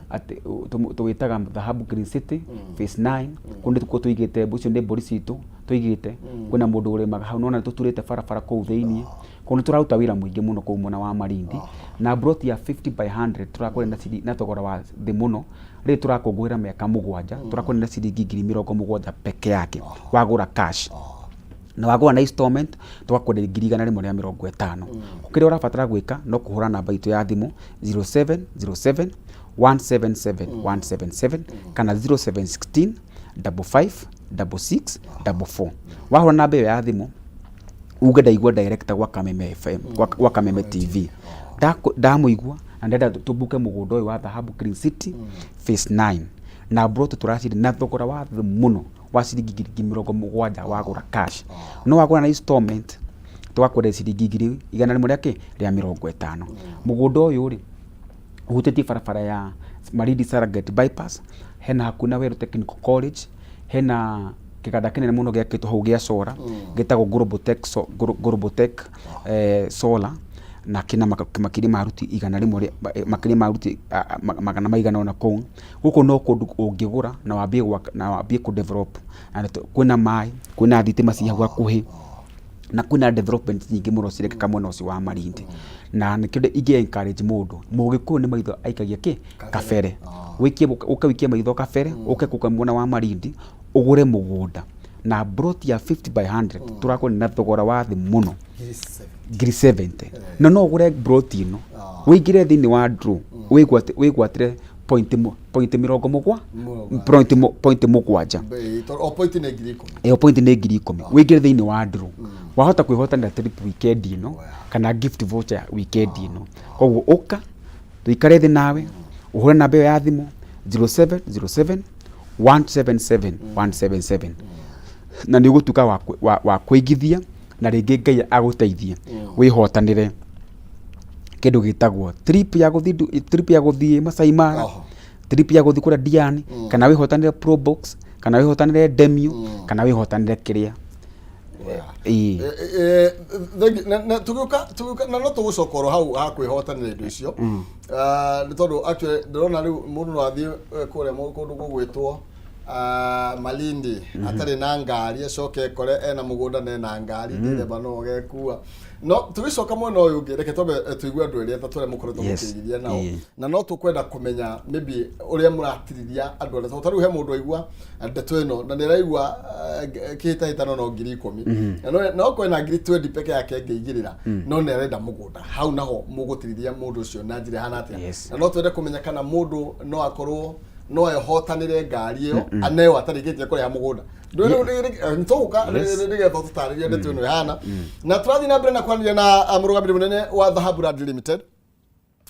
atĩ tũwĩtaga Dhahabu Green City Phase 9. Kũu nĩkuo tũigĩte, icio nĩ mbũri citũ tũigĩte. Kwĩna mũndũ ũrĩmaga hau, nĩwona nĩtũturĩte barabara kũu thĩiniĩ. Kũu nĩ tũraruta wĩra mũingĩ mũno kũu mwena wa Malindi. Na plot ya 50 by 100 tũrakũrĩa na thogora wa thĩ mũno. Rĩrĩ tũrakũngũĩra mĩaka 7, tũrakũrĩa na ciringi 70,000 peke yake wagũra cash. Na wagũra na installment tũgakwenderia 150,000. Kĩrĩa ũrabatara gwĩka no kũhũra namba itũ ya thimũ 0707 177 177 kana 0716 55 66 44. Wahũra namba ĩyo ya thimũ uge ndaigua director gwa Kameme FM, gwa Kameme TV, ndamũigua na ndenda tũbuke mũgũnda ũyũ wa Dhahabu Green City Phase 9, na plot tũraciria na thogora wa thĩ mũno wa ciringi 70,000 wagũra cash. No wagũra na installment tũgakwenderia ciringi 150,000. Mũgũnda ũyũ rĩ, ũhutĩtie barabara ya Malindi Serengeti Bypass, hena hakuhĩ na Weru Technical College, hena kĩganda kĩnene mũno gĩakĩtwo hau gĩa solar gĩtagwo Global Tech, Global Tech Solar, na kĩna makĩria ma aruti 100 makĩria ma aruti magana maigana ũna kũu. Gũkũ no kũndũ ũngĩgũra na wambie gwaka na wambie kũ develop, na kwĩna maĩ, kwĩna thitima ci hau hakuhĩ, na kwĩna development nyingĩ mũno cirekĩka mwena ũcio wa Malindi. Na nĩkĩo ingĩ encourage mũndũ mũgĩkũyũ nĩ maitho aikagia kĩ kabere, wĩikie, ũke wĩikie maitho kabere, ũke gũkũ mwena wa Malindi ũgũre mũgũnda na plot ya 50 by 100 tũrakorwo na thogora wa thĩ mũno, 70,000. Na no ũgũre plot ĩno, wĩingĩre thĩinĩ wa draw, wĩgwatĩre point mĩrongo mũgwa point 7. O point nĩ 10,000. Ĩyo point nĩ 10,000. Wĩingĩre thĩinĩ wa draw, wahota kwĩhotanĩra trip weekend ĩno kana gift voucher weekend ĩno. Koguo ũka tũikare thĩ nawe, ũhũre namba ĩyo ya thimũ 0707 177 177, na nĩ ũgũtuĩka wa kũigithia, na rĩngĩ Ngai agũteithie wĩhotanĩre kĩndũ gĩtagwo trip ya gũthiĩ Masai Mara, trip ya gũthiĩ kũrĩa Diani, kana wĩhotanĩre Probox, kana wĩhotanĩre Demio, kana wĩhotanĩre kĩrĩa. Ĩĩ. Tũgĩũka na no tũgũcoka oro hau ha kwĩhotanĩra indo icio. Nĩ tondũ actually ndĩrona rĩu mũndũ no athiĩ kũrĩa kũndũ gũgwĩtwo Malindi atarĩ na ngari, acoke ekore ena mũgũnda na ena ngari, ndĩreba no ũgekua. No tũgĩcoka mwena ũyũ ũngĩ, reke twambe tũigue andũ erĩ atatũ arĩa mũkoretwo mũkĩigithia nao, na no tũkwenda kũmenya maybe ũrĩa mũratirithia andũ arĩa, tondũ ta rĩu he mũndũ aigua ndeto ĩno na nĩ araigua kĩhĩtahĩtano no 10,000, na no korwo na 20,000 peke yake ĩngĩigĩrĩra, no nĩ arenda mũgũnda. Hau naho mũgũtirithia mũndũ ũcio na njĩra ĩhana atĩa? Na no twende kũmenya kana mũndũ no akorwo no ehotanĩre ngari ĩyo aneo atarĩkĩtie kũrĩha mũgũnda. Nĩtũgũka nĩgetha tũtarĩrie ndeto ĩno ĩhana. Na tũrathiĩ na mbere na kwaranĩria na mũrũgamĩrĩri mũnene wa Dhahabu Land Limited,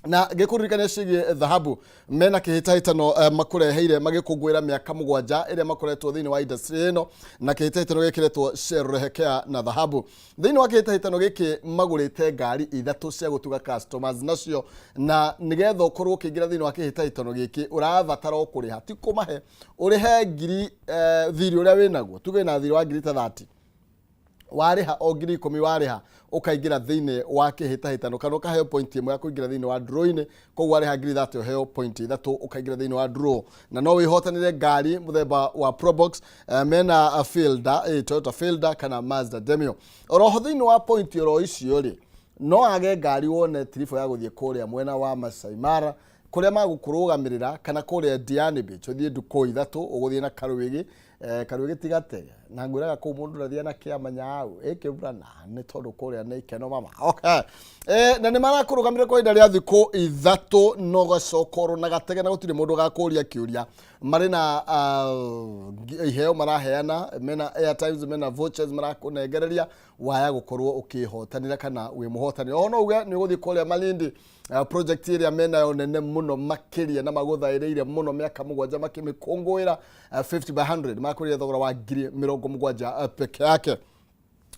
na ngĩkũririkania ciĩgiĩ Dhahabu mena kĩhĩtahĩtano makũreheire magĩkũngũĩra mĩaka 7 ĩrĩa makoretwo thĩinĩ wa industry ĩno, na kĩhĩtahĩtano gĩkĩretwo Sherehekea na Dhahabu. Thĩinĩ wa kĩhĩtahĩtano gĩkĩ magũrĩte ngari ithatũ cia gũtuga customers nacio, na nĩgetha ũkorwo ũkĩingĩra thĩinĩ wa kĩhĩtahĩtano gĩkĩ ũrabatara o kũrĩha, ti kũmahe, ũrĩhe ngiri thirĩ ũrĩa wĩnaguo, tuge na thirĩ wa ngiri ta 30. Warĩha o 10,000, warĩha ũkaingĩra thĩinĩ wa kĩhĩtahĩtano kana ũkaheo point ĩmwe ya kũingĩra thĩinĩ wa draw-inĩ. Koguo warĩha 30,000, ũheo point 3, ũkaingĩra thĩinĩ wa draw na no wĩhotanĩre ngari mũthemba wa Probox, mena Fielder, Toyota Fielder kana Mazda Demio. Oroho thĩinĩ wa point oro icio rĩ, no age ngari, wone trip ya gũthiĩ kũrĩa mwena wa Masai Mara kũrĩa magũkũrũgamĩrĩra, kana kũrĩa Diani Beach ũthiĩ ndukũ 3, ũgũthiĩ na Karwĩgĩ, Karwĩgĩ tigate na ngwĩraga kũu mũndũ ndathiĩ na kĩama nyau ĩkĩburana nĩ tondũ kũrĩa nĩ ikeno mama. Okay. Na nĩ marakũrũgamĩrĩra kwa ihinda rĩa thikũ 3, no gacokorwo na gatege na gũtirĩ mũndũ ũgakũria kĩũria. Marĩ na iheo maraheana, mena airtimes, mena vouchers marakũnengereria waya gũkorwo ũkĩhotanĩra kana wĩ mũhotani. Oho no uge nĩ ũgũthiĩ kũrĩa Malindi, project ĩrĩa menayo nene mũno makĩria na magũthaĩrĩire mũno mĩaka 7 makĩmĩkũngũĩra, 50 by 100, makũrire thogora wa 70,000 peke yake.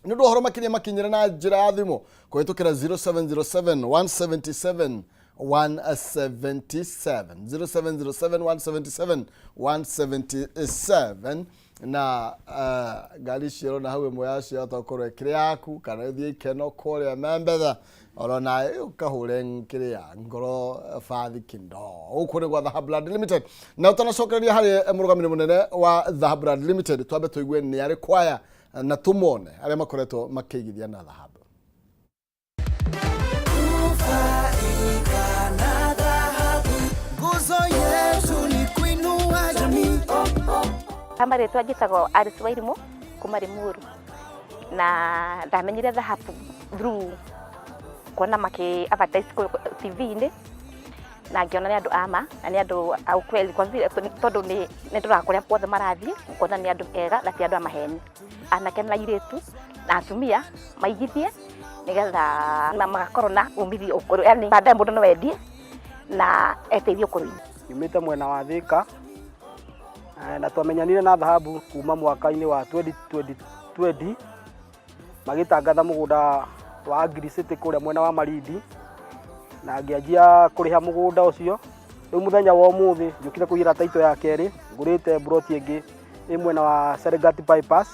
Nĩ ũndũ wa ũhoro makĩria, makinyĩra na njĩra ya thimũ kũhĩtũkĩra 0707 177 177, 0707 177 177. Na ngari icio ũrona hau, ĩmwe yacio yahota gũkorwo ĩkĩrĩ yaku kana ĩthiĩ ikeno kũrĩa Membetha, orona ũkahũre kĩrĩa ngoro bathi kindo. Gũkũ nĩ gwa Dhahabu Land Limited, na ũtanacokereria harĩ mũrũgamĩrĩri mũnene wa Dhahabu Land Limited, twambe tũigue nĩ arĩ kwaya na tũmone arĩa makoretwo makĩigithia na dhahabu. Nufaika na dhahabu, nguzo yetu ni kuinua jamii. Kama rĩtwa njĩtagwo Alice Wairimu kuma Limuru, na ndamenyire dhahabu through kuona maki advertise TV-inĩ, na ngĩona nĩ andũ a ma na nĩ andũ a ukweli, kwa vile tondũ nĩ ndoraga kũrĩa guothe marathiĩ, ngona nĩ andũ ega na ti andũ a maheni. Anake na airĩtu na atumia maigithie nĩgetha na magakorwo na umithio ũkũrũ, yani baadaye mũndũ no endie na eteithie ũkũrũ-inĩ. Nyumĩte mwena wa Thika, na twamenyanire na dhahabu kuma mwaka-inĩ wa 2020 magĩtangatha mũgũnda wa Agri City kũrĩa mwena wa Malindi, na ngĩanjia kũrĩha mũgũnda ũcio. Rĩu mũthenya wa ũmũthĩ njũkire kũiyĩra title ya kerĩ, ngũrĩte mburoti ĩngĩ ĩ mwena wa Serengeti Bypass,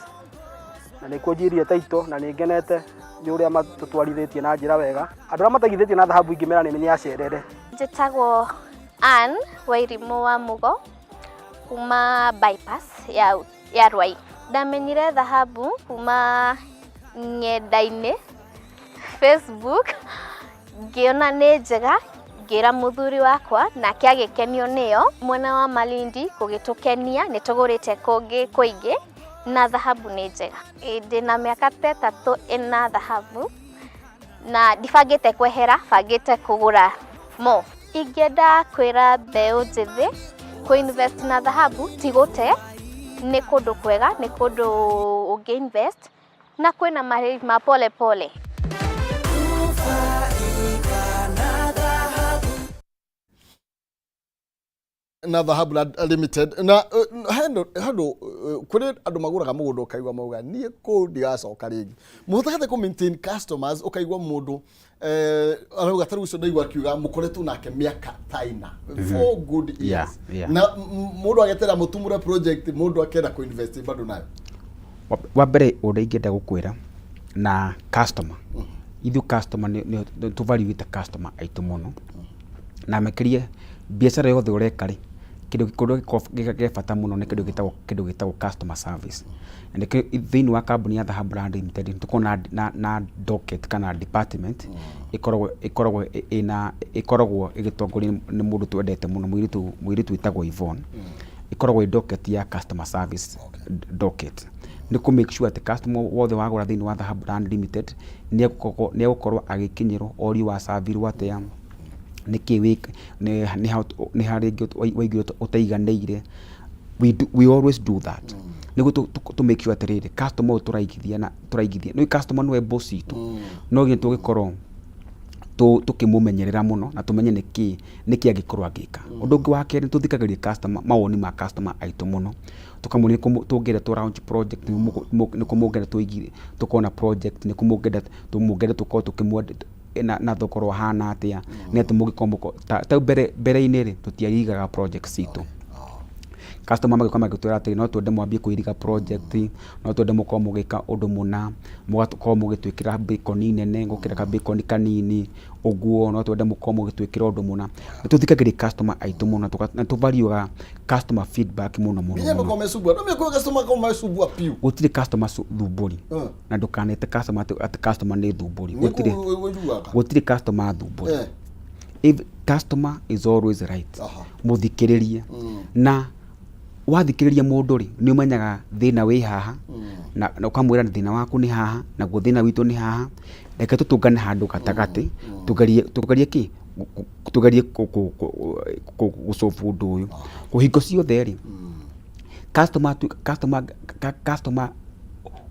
na nĩkuo njirie title, na nĩ ngenete nĩ ũrĩa matũtwarithĩtie na njĩra wega. Andũ arĩa mataigithĩtie na dhahabu ingĩmera nĩ acerere. Njĩtagwo Ann Wairimu wa Mugo kuma bypass ya Rwai. Ndamenyire dhahabu kuma ng'enda-inĩ, Facebook, ngĩona nĩ njega, ngĩra mũthuri wakwa nake agĩkenio nĩyo. Mwena wa Malindi gũgĩtũkenia, nĩ tũgũrĩte kũngĩ kũingĩ na dhahabu nĩ njega. Ĩ, ndĩna mĩaka ta 3 ĩna dhahabu na ndibangĩte kwehera, bangĩte kũgũra mo. Ingĩenda kwĩra mbeũ njĩthĩ kũ-invest na dhahabu ti gũte, nĩ kũndũ kwega, nĩ kũndũ ũngĩ invest na kwĩna marĩhi ma pole pole. Nufaika na dhahabu. Na Dhahabu Land Limited na handũ kũrĩ andũ magũraga mũgũnda, ũkaigua mauga, "Niĩ kũu ndigacoka rĩngĩ." Mũhotaga kũ maintain customers? Ũkaigua mũndũ arauga tarĩu ũcio ndaigua akiuga mũkoretwo nake mĩaka ta 4, 4 good years. Na mũndũ agetera mũtumũre project, mũndũ akenda kũ invest bado nayo. Wa mbere ũrĩa ingĩenda gũkwĩra na customer, ithuĩ customer nĩ tũvaluĩte customer aitũ mũno, na makĩria biacara yothe ũreka rĩ, kĩndũ kĩrĩa gĩkoragwo gĩ bata mũno nĩ kĩndũ gĩtagwo customer service. Na nĩkĩo thĩinĩ wa kambuni ya Dhahabu Land Limited nĩ tũkoragwo na docket kana department ĩkoragwo ĩna ĩkoragwo ĩgĩtongorio nĩ mũndũ twendete mũno, mũirĩtu wĩtagwo Yvonne. Ĩkoragwo ĩ docket ya customer service docket, nĩ kũ make sure atĩ customer wothe wagũra thĩinĩ wa Dhahabu Land Limited nĩ egũkorwo agĩkinyĩrwo orio wacavirwo atĩa, nĩkĩ wĩ nĩ ha rĩngĩ waiguire ũtaiganĩire. We always do that nĩguo tũ make sure atĩrĩrĩ, customer ũyũ tũraigithia na tũraigithia nĩ customer nĩwe boss witũ, no nginya tũgĩkorwo tũkĩmũmenyerera mũno na tũmenye nĩkĩ angĩkorwo angĩka. Ũndũ ũngĩ wa kerĩ, tũthikagĩrĩria customer, mawoni ma customer aitũ mũno, tũkamũria nĩkũ tũngĩenda tũ launch project, nĩkũ mũngĩenda tũigithie, tũkorwo na project, nĩkũ mũngĩenda tũkorwo tũkĩmwenda na thogora ũhana atĩa, nĩ atĩ mũngĩkorwo ta mbere-inĩ rĩ, tũtiaigaga project citũ. Customer magĩũka magĩtwĩra atĩ no twende mwambie kũiriga project, no twende mũkorwo mũgĩka ũndũ mũna, mũgakorwo mũgĩtwĩkĩra bacon nene gũkĩra ka bacon kanini, ũguo no twende mũkorwo mũgĩtwĩkĩra ũndũ mũna. Nĩ tũthikagĩrĩria customer aitũ mũno na tũ value aga customer feedback mũno mũno Nginya mũno. makorwo mecumbua no mĩkũyũ customer makorwo mecumbua piũ. Gũtirĩ customer thumbũri. Na ndũkanete customer atĩ customer nĩ thumbũri. Gũtirĩ. Ũiguaga. Gũtirĩ customer thumbũri. If customer is always right. Mũthikĩrĩrie. Na wathikĩrĩria mũndũ rĩ, nĩ ũmenyaga thĩna wĩ haha, na ũkamwĩra thĩna waku nĩ haha, naguo thĩna witũ nĩ haha, reke tũtũngane handũ gatagatĩ, tũgerie kĩ, tũgerie gũ solve ũndũ ũyũ. Hingo ciothe rĩ, customer customer customer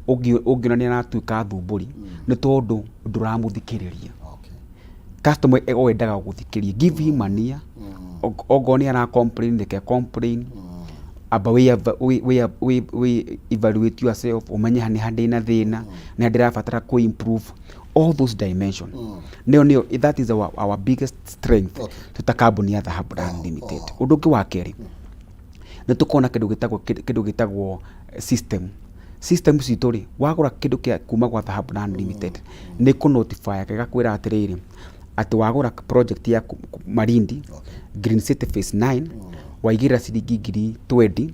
ũngĩona nĩ aratuĩka thumbũri, nĩ tondũ ndũramũthikĩrĩria. Customer wendaga gũthikĩrĩria, give him an ear, okorwo nĩ ara complain reke a complain, amba wĩ evaluate yourself, ũmenye nĩ ha ndĩna thĩna, nĩ ha ndĩrabatara kũ improve, all those dimension. Nĩyo nĩyo that is our biggest strength twĩ ta kambuni ya Dhahabu Land Limited. Ũndũ ũngĩ wa kerĩ, nĩ tũkoragwo na kĩndũ gĩtagwo system. System citũ rĩ, wagũra kĩndũ kĩa kuma gwa Dhahabu Land Limited, nĩ ĩkũ notify ĩgakwĩra atĩrĩrĩ, atĩ wagũra project ya Malindi, Green City Phase 9, waigĩrĩra ciringi ngiri 20,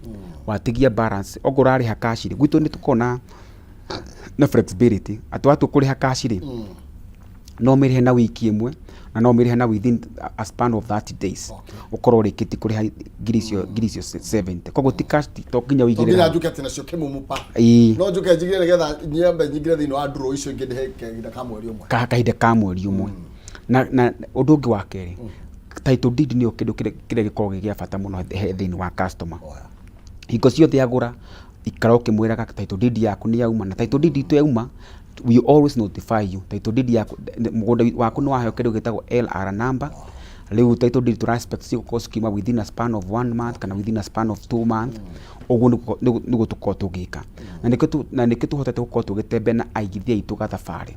watigia balance, okorwo ũrarĩha cash rĩ, gwitũ nĩ tũkoragwo na flexibility, atĩ watua kũrĩha cash rĩ, no ũmĩrĩhe na wiki ĩmwe, na no ũmĩrĩhe na within a span of 30 days, ũkorwo ũrĩkĩtie kũrĩha ngiri icio 70. Koguo ti cash, to nginya To nginya ũigĩrĩre. Njuke atĩ nacio kĩmumu pa. Ĩĩ. No njuke njigire nĩgetha nyambe nyingĩre thĩinĩ wa draw icio ingĩ ndĩhe kahinda ka mweri ũmwe. Kahinda ka mweri ũmwe. Na ũndũ ũngĩ wa kerĩ, title deed nĩyo kĩndũ kĩrĩa gĩkoragwo gĩ gĩa bata mũno he thĩinĩ wa customer. Hingo ciothe agũra, ikara ũkĩmwĩraga title deed yaku nĩ yauma, na title deed itũ yauma, we always notify you. Title deed yaku, mũgũnda waku nĩ waheo kĩndũ gĩtagwo LR number. Rĩu title deed tũra expect cigũkorwo cikiuma within a span of one month kana within a span of 2 months. Ũguo nĩguo tũkoragwo tũgĩka, na nĩkĩo tũhotete gũkorwo tũgĩtembea na aigithia aitũ gathabarĩ,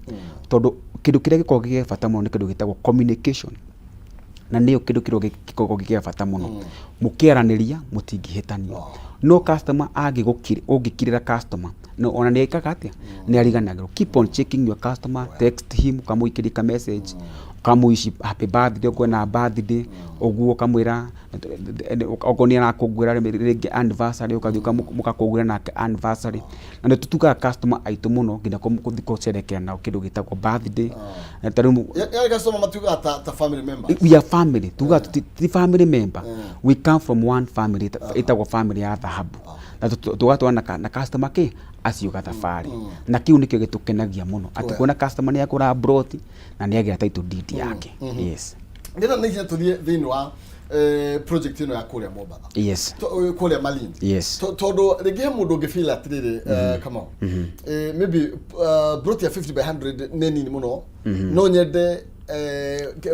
tondũ kĩndũ kĩrĩa gĩkoragwo gĩ gĩa bata mũno nĩ kĩndũ gĩtagwo communication, na nĩyo kĩndũ kĩrĩa gĩkoragwo gĩ gĩa bata mũno. Mũkĩaranĩria mũtingĩhĩtania. No customer angĩgũkirĩra, ũngĩkirĩra customer, no ona nĩ ekaga atĩa, nĩ ariganagĩrwo. Keep on checking your customer, text him, ũkamũikĩria ka message, ũkamũwish happy birthday okorwo ena birthday, ũguo ũkamwĩra okorwo nĩ arakũngũĩra rĩngĩ anniversary, ũgathiĩ mũgakũngũĩra nake anniversary. Na nĩ tũtugaga customer aitũ mũno nginya gũthiĩ gũcerekera nao kĩndũ gĩtagwo birthday. Na ta rĩu Yaani customer matuĩkaga ta family members. We are family. Tugaga ti family member, we come from one family ĩtagwo family ya Dhahabu, na tũgatwarana na customer kĩ acio gathabarĩ, na kĩu nĩkĩo gĩtũkenagia mũno, atĩ kuona customer nĩ agũra broti na nĩ agĩa title deed yake, yes. Ndĩrenda na ihenya tũthiĩ thĩinĩ wa project ĩno ya kũrĩa Mombatha. Kũrĩa Malindi. Tondũ rĩngĩ he mũndũ ũngĩ feel atĩrĩrĩ, Kamau, maybe broti ya 50 by 100 nĩ nini mũno, no nyende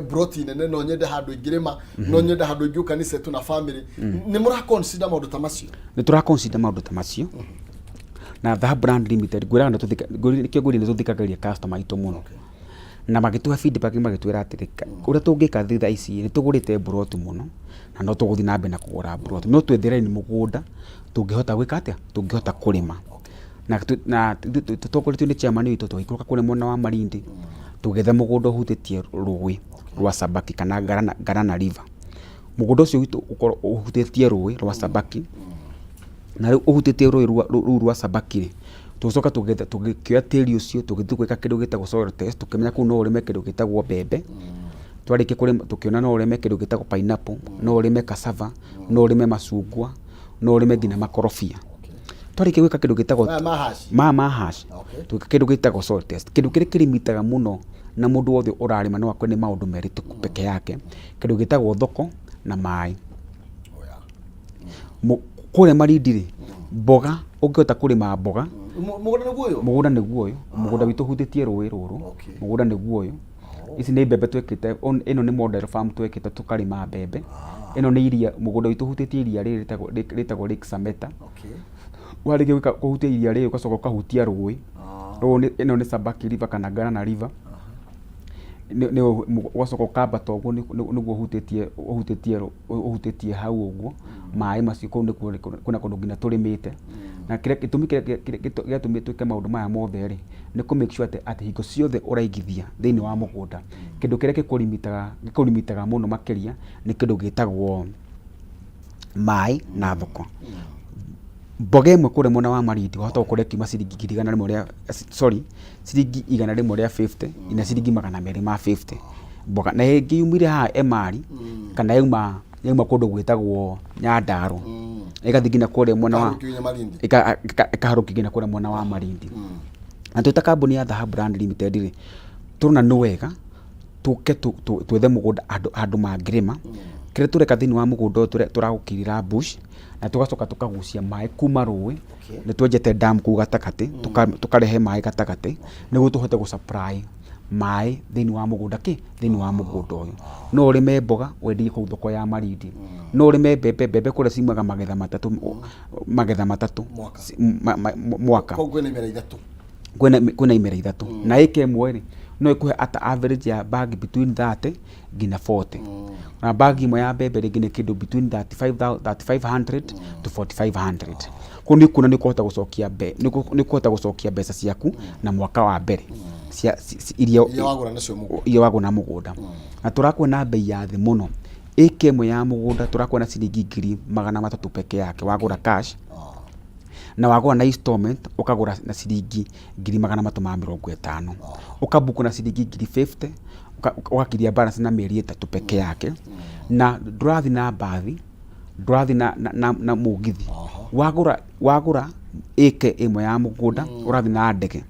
broti nene, no nyende handũ ingĩrĩma, no nyende handũ ingĩũka nĩ settle na family. Nĩ mũra consider maũndũ ta macio? Nĩ tũra consider maũndũ ta macio, na Dhahabu Land Limited ngwĩraga nĩkĩo ngwĩrire nĩ tũthikagĩrĩria customer aitũ mũno, na magĩtũhe feedback, magĩtwĩra atĩrĩ, ũrĩa tũngĩka thutha ici, nĩ tũgũrĩte mburoti mũno na no tũgũthiĩ na mbere na kũgũra mburoti, no twethereni mũgũnda tũngĩhota gwĩka atĩa, tũngĩhota kũrĩma. Na tũtongoretio nĩ chairman witũ, tũgĩikũrũka kũrĩa mwena wa Malindi, tũgĩetha mũgũnda ũhutĩtie rũĩ rwa Sabaki kana Galana River. Mũgũnda ũcio witũ ũkorwo ũhutĩtie rũĩ rwa Sabaki, na rĩu ũhutĩtie rũĩ rũu rwa Sabaki rĩ, tũgĩcoka tũgĩetha, tũgĩkĩoya tĩri ũcio, tũgĩthiĩ gwĩka kĩndũ gĩtagwo soil test, tũkĩmenya kũu no ũrĩme kĩndũ gĩtagwo mbembe. Twarĩkia kũrĩma, tũkĩona no ũrĩme kĩndũ gĩtagwo pineapple, no ũrĩme cassava, no ũrĩme macungwa, no ũrĩme nginya makorobia. Twarĩkia gwĩka kĩndũ gĩtagwo Maya ma hash? Ma hash. Tũgĩka kĩndũ gĩtagwo soil test. Kĩndũ kĩrĩa kĩrimitaga mũno na mũndũ wothe ũrarĩma no akore nĩ maũndũ merĩ tu peke yake, kĩndũ gĩtagwo thoko na maĩ. Kũrĩa Malindi rĩ, mboga ũngĩhota kũrĩma mboga. Mũgũnda nĩguo ũyũ? Mũgũnda nĩguo ũyũ. Mũgũnda witũ ũhutĩtie rũĩ rũrũ. Mũgũnda nĩguo ũyũ. Ici nĩ mbembe twĩkĩte, ĩno nĩ model farm twĩkĩte, tũkarĩma mbembe. Ĩno nĩ iria, mũgũnda witũ ũhutĩtie iria rĩrĩ rĩtagwo Lake Sameta. Warĩkia gwĩka kũhutia iria rĩrĩ, ũgacoka ũkahutia rũĩ. Rũĩ ĩno nĩ Sabaki River kana Galana River. Ũgacoka ũkambata ũguo nĩguo ũhutĩtie ũhutĩtie ũhutĩtie hau ũguo maĩ macio kũu nĩkuo kwĩna kũndũ nginya tũrĩmĩte. Na kĩrĩa gĩtũmi kĩrĩa gĩatũmire twĩke maũndũ maya mothe rĩ, nĩ kũ make sure atĩ hingo ciothe ũraigithia thĩinĩ wa mũgũnda, kĩndũ kĩrĩa gĩkũrimitaga gĩkũrimitaga mũno makĩria nĩ kĩndũ gĩtagwo maĩ na thoko. Mboga ĩmwe kũrĩa mwena wa Malindi wahota gũkora ĩkiuma ciringi 100,000 rĩa sorry ciringi 100 rĩa 50 nginya ciringi 250 mboga. Na ĩngĩ yumire haha Emali kana yauma yauma kũndũ gwĩtagwo Nyandarua ĩgathiĩ nginya kũrĩa mwena wa Ĩkaharũkio nginya Malindi. Ĩkaharũkio nginya kũrĩa mwena wa Malindi. Na twĩ ta kambuni ya Dhahabu Land Limited rĩ, tũrona nĩ wega tũke twethe mũgũnda handũ handũ mangĩrĩma. Kĩrĩa tũreka thĩinĩ wa mũgũnda ũyũ tũraũkirĩra bush na tũgacoka tũkagucia maĩ kuma rũĩ, nĩ twenjete dam kũu gatagatĩ, tũkarehe maĩ gatagatĩ nĩguo tũhote gũ supply maĩ thĩinĩ wa mũgũnda kĩ, thĩinĩ wa mũgũnda ũyũ. No ũrĩme mboga wendie kũu thoko ya Malindi, no ũrĩme mbembe, mbembe kũrĩa ciumaga magetha matatũ, magetha matatũ mwaka. Koguo kwĩna imera ithatũ. Kwĩna imera ithatũ na ĩka ĩmwe rĩ, no ĩkũhe at average ya bag between 30 nginya 40. Na bag ĩmwe ya mbembe rĩngĩ nĩ kĩndũ between 3500 to 4500. Koguo nĩ ũkuona nĩ ũkũhota gũcokia mbe nĩ ũkũhota gũcokia mbeca ciaku na mwaka wa mbere cia iria Iria wagũra nacio mũgũnda. Iria wagũra na mũgũnda. Na tũrakuona na mbei ya thĩ mũno. Ĩka ĩmwe ya mũgũnda tũrakuona na ciringi 300,000 peke yake wagũra cash. Na wagũra na installment ũkagũra na ciringi 350,000. Ũkabuku na ciringi 50,000 ũgakiria balance na mĩeri 3 peke yake. Na ndũrathiĩ na mbathi, ndũrathiĩ na mũgithi. Wagũra wagũra ĩka ĩmwe ya mũgũnda ũrathiĩ na ndege.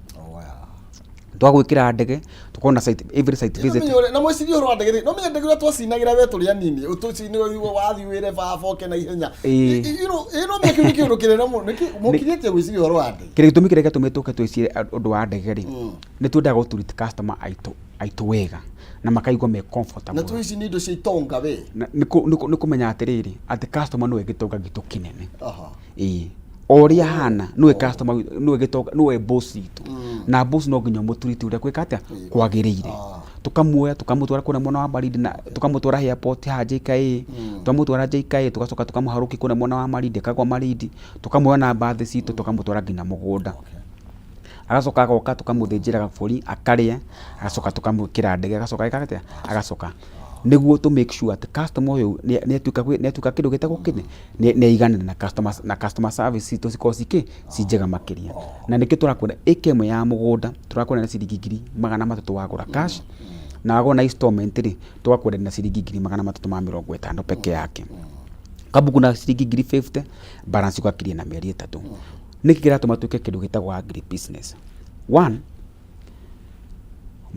Twagwĩkĩra ndege tũkorwo na site, every site visit. Na mwĩcirie ũhoro wa ndege rĩ, no menye ndege ũrĩa twacinagĩra we tũrĩ anini, ũtũcinĩ wathiĩ wĩre baba oke na ihenya. Ĩĩ no menye kĩu nĩ kĩũndũ kĩnene mũno. Nĩkĩ mũkirĩtie gwĩciria ũhoro wa ndege? Kĩrĩa gĩtũmi kĩrĩa gĩatũmire tũke twĩcirie ũndũ wa ndege rĩ, nĩ twendaga gũ treat customer aitũ aitũ wega na makaigua me comfortable. Na tũ ici nĩ indo cia itonga we. Nĩ kũmenya atĩrĩrĩ, atĩ customer nĩwe gĩtonga gitũ kĩnene. Ĩĩ o ũrĩa ahana nĩwe customer witũ, nĩwe gĩtonga, nĩwe boss witũ. Na boss no nginya ũmũtreat ũrĩa gwĩka atĩa kwagĩrĩire. Tũkamuoya tũkamũtwara kũrĩa mwena wa Malindi na tũkamũtwara airport haha JKIA, twamũtwara JKIA tũgacoka tũkamũharũkia kũrĩa mwena wa Malindi akagwa Malindi, tũkamuoya na mbathi citũ tũkamũtwara nginya mũgũnda. Agacoka agoka tũkamũthĩnjĩra gabũri akarĩa, agacoka tũkamwĩkĩra ndege agacoka ageka atĩa, agacoka. Nĩguo tũ make sure atĩ customer ũyũ nĩ atuĩka kĩndũ gĩtagwo kĩ, nĩ aiganĩra na customer na customer service citũ cikorwo ci kĩ, ci njega makĩria. Na nĩkĩo tũrakwĩra ĩka ĩmwe ya mũgũnda tũrakwĩra nĩ ciringi 300,000 wagũra cash, na wagũra na installment rĩ, tũgakwenderia na ciringi 350,000 peke yake. Ũkabuku na ciringi 50,000 balance ũgakiria na mĩeri 3. Nĩkĩ kĩratũma twĩke kĩndũ gĩtagwo agri business? One,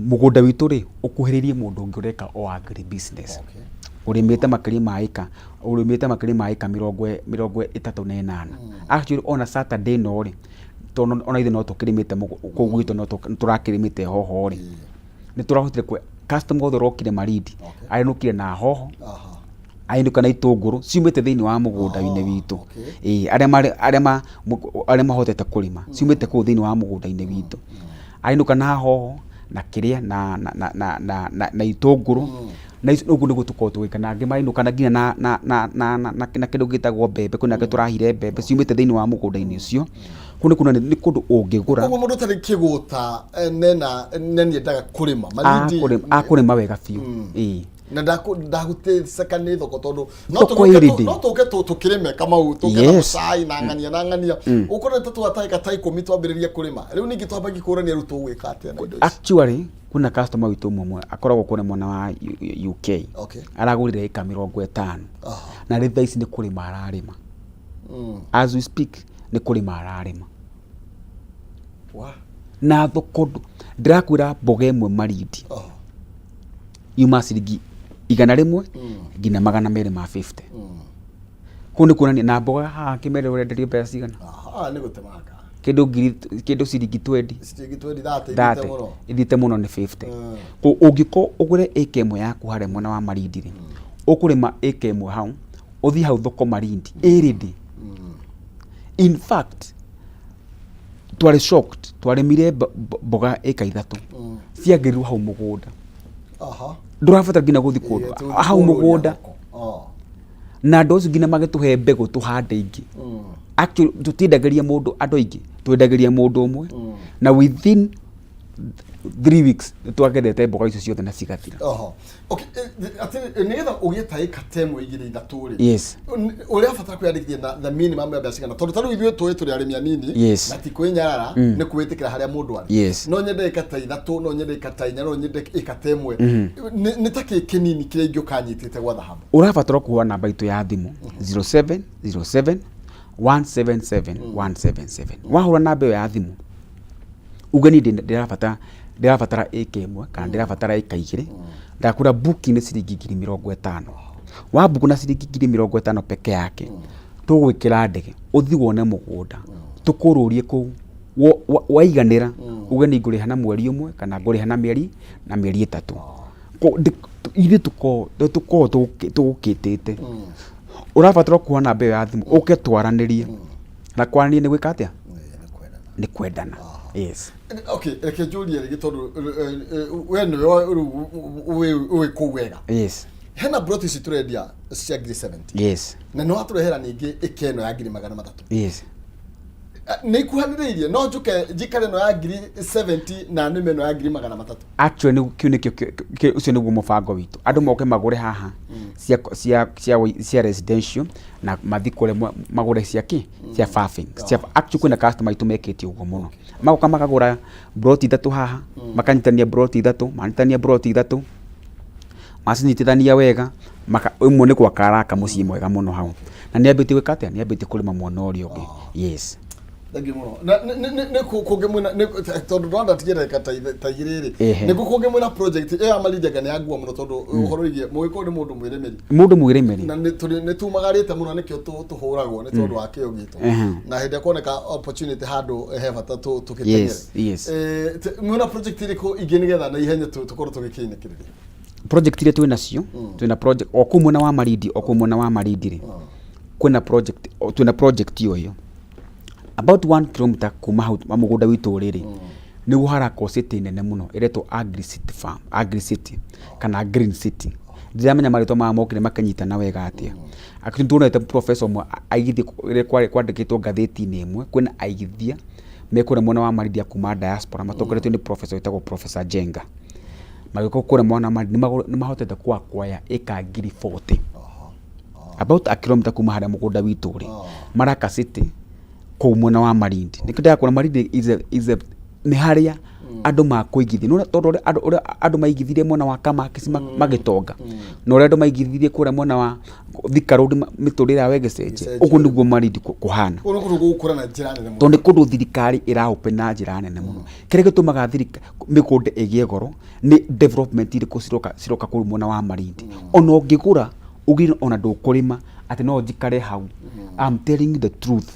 mũgũnda witũ rĩ, ũkuhĩrĩirie mũndũ ũngĩ ũreka o agri business. Ũrĩmĩte makĩria ma ĩka, ũrĩmĩte makĩria ma ĩka 38. Actually ona Saturday ĩno rĩ, tondũ ona ithuĩ no tũkĩrĩmĩte kũu gwitũ no tũrakĩrĩmĩte hoho rĩ, nĩ tũrahotire customer wothe ũrokire Malindi, arenũkire na hoho, ainũka na itũngũrũ ciumĩte thĩinĩ wa mũgũnda-inĩ witũ. Ĩĩ arĩa marĩ arĩa ma arĩa mahotete kũrĩma ciumĩte kũu thĩinĩ wa mũgũnda-inĩ witũ. Ainũka na hoho na kĩrĩa na na na na na na na itũngũrũ na ici ũguo nĩguo tũkoragwo tũgĩka na angĩ mainũka na nginya na na na na na na kĩndũ gĩtagwo mbembe kwĩna angĩ tũrahire mbembe ciumĩte thĩinĩ wa mũgũnda-inĩ ũcio. Kũu nĩ kuonania nĩ kũndũ ũngĩgũra. Koguo mũndũ ũtarĩ kĩgũta nena na nĩendaga kũrĩma Malindi. Akũrĩma wega biũ. Ĩĩ. Na ndagũteceka nĩ thoko tondũ no Thoko tũgĩũke ĩ ready. no tũke tũkĩrĩme Kamau tũke na Yes. mũcai na ng'ania na ng'ania ũkorwo nĩ tũgatagĩka ta 10 twambĩrĩrie kũrĩma rĩu ningĩ twambagie kũrania rĩu tũgwĩka atĩa na indo ici. Actually kwĩna customer witũ ũmwe akoragwo kũrĩa mwena wa UK. Aragũrire ĩka 50 na rĩu thaa ici nĩ kũrĩma ararĩma. As we speak nĩ kũrĩma ararĩma. Na thoko ndĩrakwĩra mboga ĩmwe Malindi yuma ciringi 100 nginya 250. Kũu nĩ kuonania na mboga haha kĩmere ũrenderio mbeca cigana? Aha, nĩ gũtemanga. Kĩndũ ngiri kĩndũ ciringi twendi. Ciringi twendi thate ithiĩte Thate mũno. Ithiĩte mũno nĩ 50. Ũngĩkorwo ũgũre ĩka ĩmwe yaku harĩa mwena wa Malindi rĩ, ũkũrĩma ĩka ĩmwe hau, ũthiĩ hau thoko Malindi ĩ ready. In fact twarĩ shocked, twarĩmire mboga ĩka 3 ciagĩrirwo hau mũgũnda. Ndũrabatara nginya gũthiĩ kũndũ hau mũgũnda. Na andũ acio nginya magĩtũhe mbegũ tũhande ingĩ. Actually tũtiendagĩria mũndũ andũ aingĩ, twendagĩria mũndũ ũmwe na within 3 weeks nĩ twagethete mboga icio ciothe na cigathira. Oho. Okay, atĩ nĩgetha ũgĩe ta ĩka ta ĩmwe, igĩrĩ, ithatũ rĩ, ũrĩabatara kwĩyandĩkithia na the minimum ya mbeca cigana? Tondũ ta rĩu ithuĩ tũĩ tũrĩ arĩmi anini na ti kwĩnyarara, nĩ kwĩtĩkĩra harĩa mũndũ arĩ. No nyende ĩka ta ithatũ, no nyende ĩka ta inya, no nyende ĩka ta ĩmwe. Nĩ ta kĩ kĩnini kĩrĩa ingĩũka nyitĩte gwa Dhahabu? Ũrabatara kũhũra namba itũ ya thimũ 0707 177 177. Wahũra namba ĩyo ya thimũ, uge niĩ ndĩrabatara ĩka ĩmwe kana ndĩrabatara ĩka 2, ndakwĩra booking nĩ ciringi 50,000. Wambuku na ciringi 50,000 peke yake, tũgwĩkĩra ndege ũthiĩ wone mũgũnda, tũkũrũrie kũu. Waiganĩra, uge nĩ ngũrĩha na mweri ũmwe kana ngũrĩha na mĩeri 3. Ithuĩ tũkoragwo tũgũkĩtĩte. Ũrabatara kuoha namba ĩyo ya thimũ, ũke twaranĩrie. Na kwaranĩria nĩ gwĩka atĩa? Nĩ kwendana, yes. Okay, reke njũrie rĩngĩ, tondũ we nĩwe rĩu ũĩ kũu wega. Hena broti ici tũrendia cia 70,000 na nĩ watũrehera ningĩ ĩka ĩno ya 300,000. Nĩ ikuhanĩrĩirie? No njũke njikare ĩno ya 70,000 na nĩme ĩno ya 300,000? Actually kĩu nĩkĩo ũcio nĩguo mũbango witũ, andũ moke magũre haha cia residential na mathi kũrĩa magũre cia kĩ cia farming cia. Actually kwĩna customer aitũ mekĩte ũguo mũno, magoka makagũra broti ithatũ haha, makanyitania broti ithatũ, manyitania broti ithatũ, macinyitithania wega, ĩmwe nĩ gwaka araka mũciĩ mwega mũno hau, na nĩ ambĩtie gwĩka atĩa? Nĩ ambĩtie kũrĩma mwena ũrĩa ũngĩ, yes. Thank you mũno. Na nĩ kũ kũngĩ mwĩna tondũ ndona tigĩra ndagĩka ta igĩrĩ rĩ, nĩ kũ kũngĩ mwĩna project ĩyo ya Malindi? Anga nĩ yangua mũno, tondũ ũhoro wĩgiĩ mũgĩkũyũ nĩ mũndũ mwĩrĩmĩri. Mũndũ mwĩrĩmĩri. Na nĩ tumagarĩte mũno, nĩkĩo tũhũragwo nĩ tondũ wa kĩo gitũ, na hĩndĩ ĩrĩa kuoneka opportunity handũ he bata tũgĩteng'ere. Mwĩna project ĩrĩkũ ingĩ nĩgetha na ihenya tũkorwo tũgĩkĩinĩkĩrĩria? Project iria twĩ nacio, twĩna project o kũu mwena wa Malindi, o kũu mwena wa Malindi rĩ, kwĩna project twĩna project ĩyo about 1 kilometer kuma hau mũgũnda witũ ũrĩ rĩ, nĩguo harakwo city nene mũno ĩretwo Agri City Farm, Agri City kana Green City, ndiramenya marĩtwa maya mokire makĩnyitana wega atĩa. Actually tuonete professor ũmwe aigithia rĩrĩa kwarĩ kwandĩkĩtwo ngathĩti-inĩ ĩmwe, kwĩna aigithia mekũrĩa mwena wa Malindi a kuma diaspora matongoretio nĩ professor wĩtagwo Professor Jenga, magĩũka kũrĩa mwena wa Malindi nĩ mahotete kũ acquire ĩka 40,000 about a kilometer kuma harĩa mũgũnda witũ ũrĩ. Maraka city kũu mwena wa Malindi. Nĩkĩo ndĩrakwĩra Malindi is a nĩ harĩa andũ makũigithia. Nĩ tondũ ũrĩa andũ maigithirie mwena wa Kamakisi magĩtonga, na ũrĩa andũ maigithirie kũrĩa mwena wa Thika Road mĩtũrĩre yao ĩgĩcenjia. Ĩgĩcenjia. Ũguo nĩguo Malindi kũhana. Kũu nĩ kũndũ gũgũkũra na njĩra nene mũno. Tondũ nĩ kũndũ thirikari ĩraopen na njĩra nene mũno. Kĩrĩa gĩtũmaga mĩgũnda ĩgĩe goro nĩ development irĩkũ ciroka kũu mwena wa Malindi. Ona ũngĩgũra uge ona ndũkũrĩma, atĩ no njikare hau, I'm telling you the truth,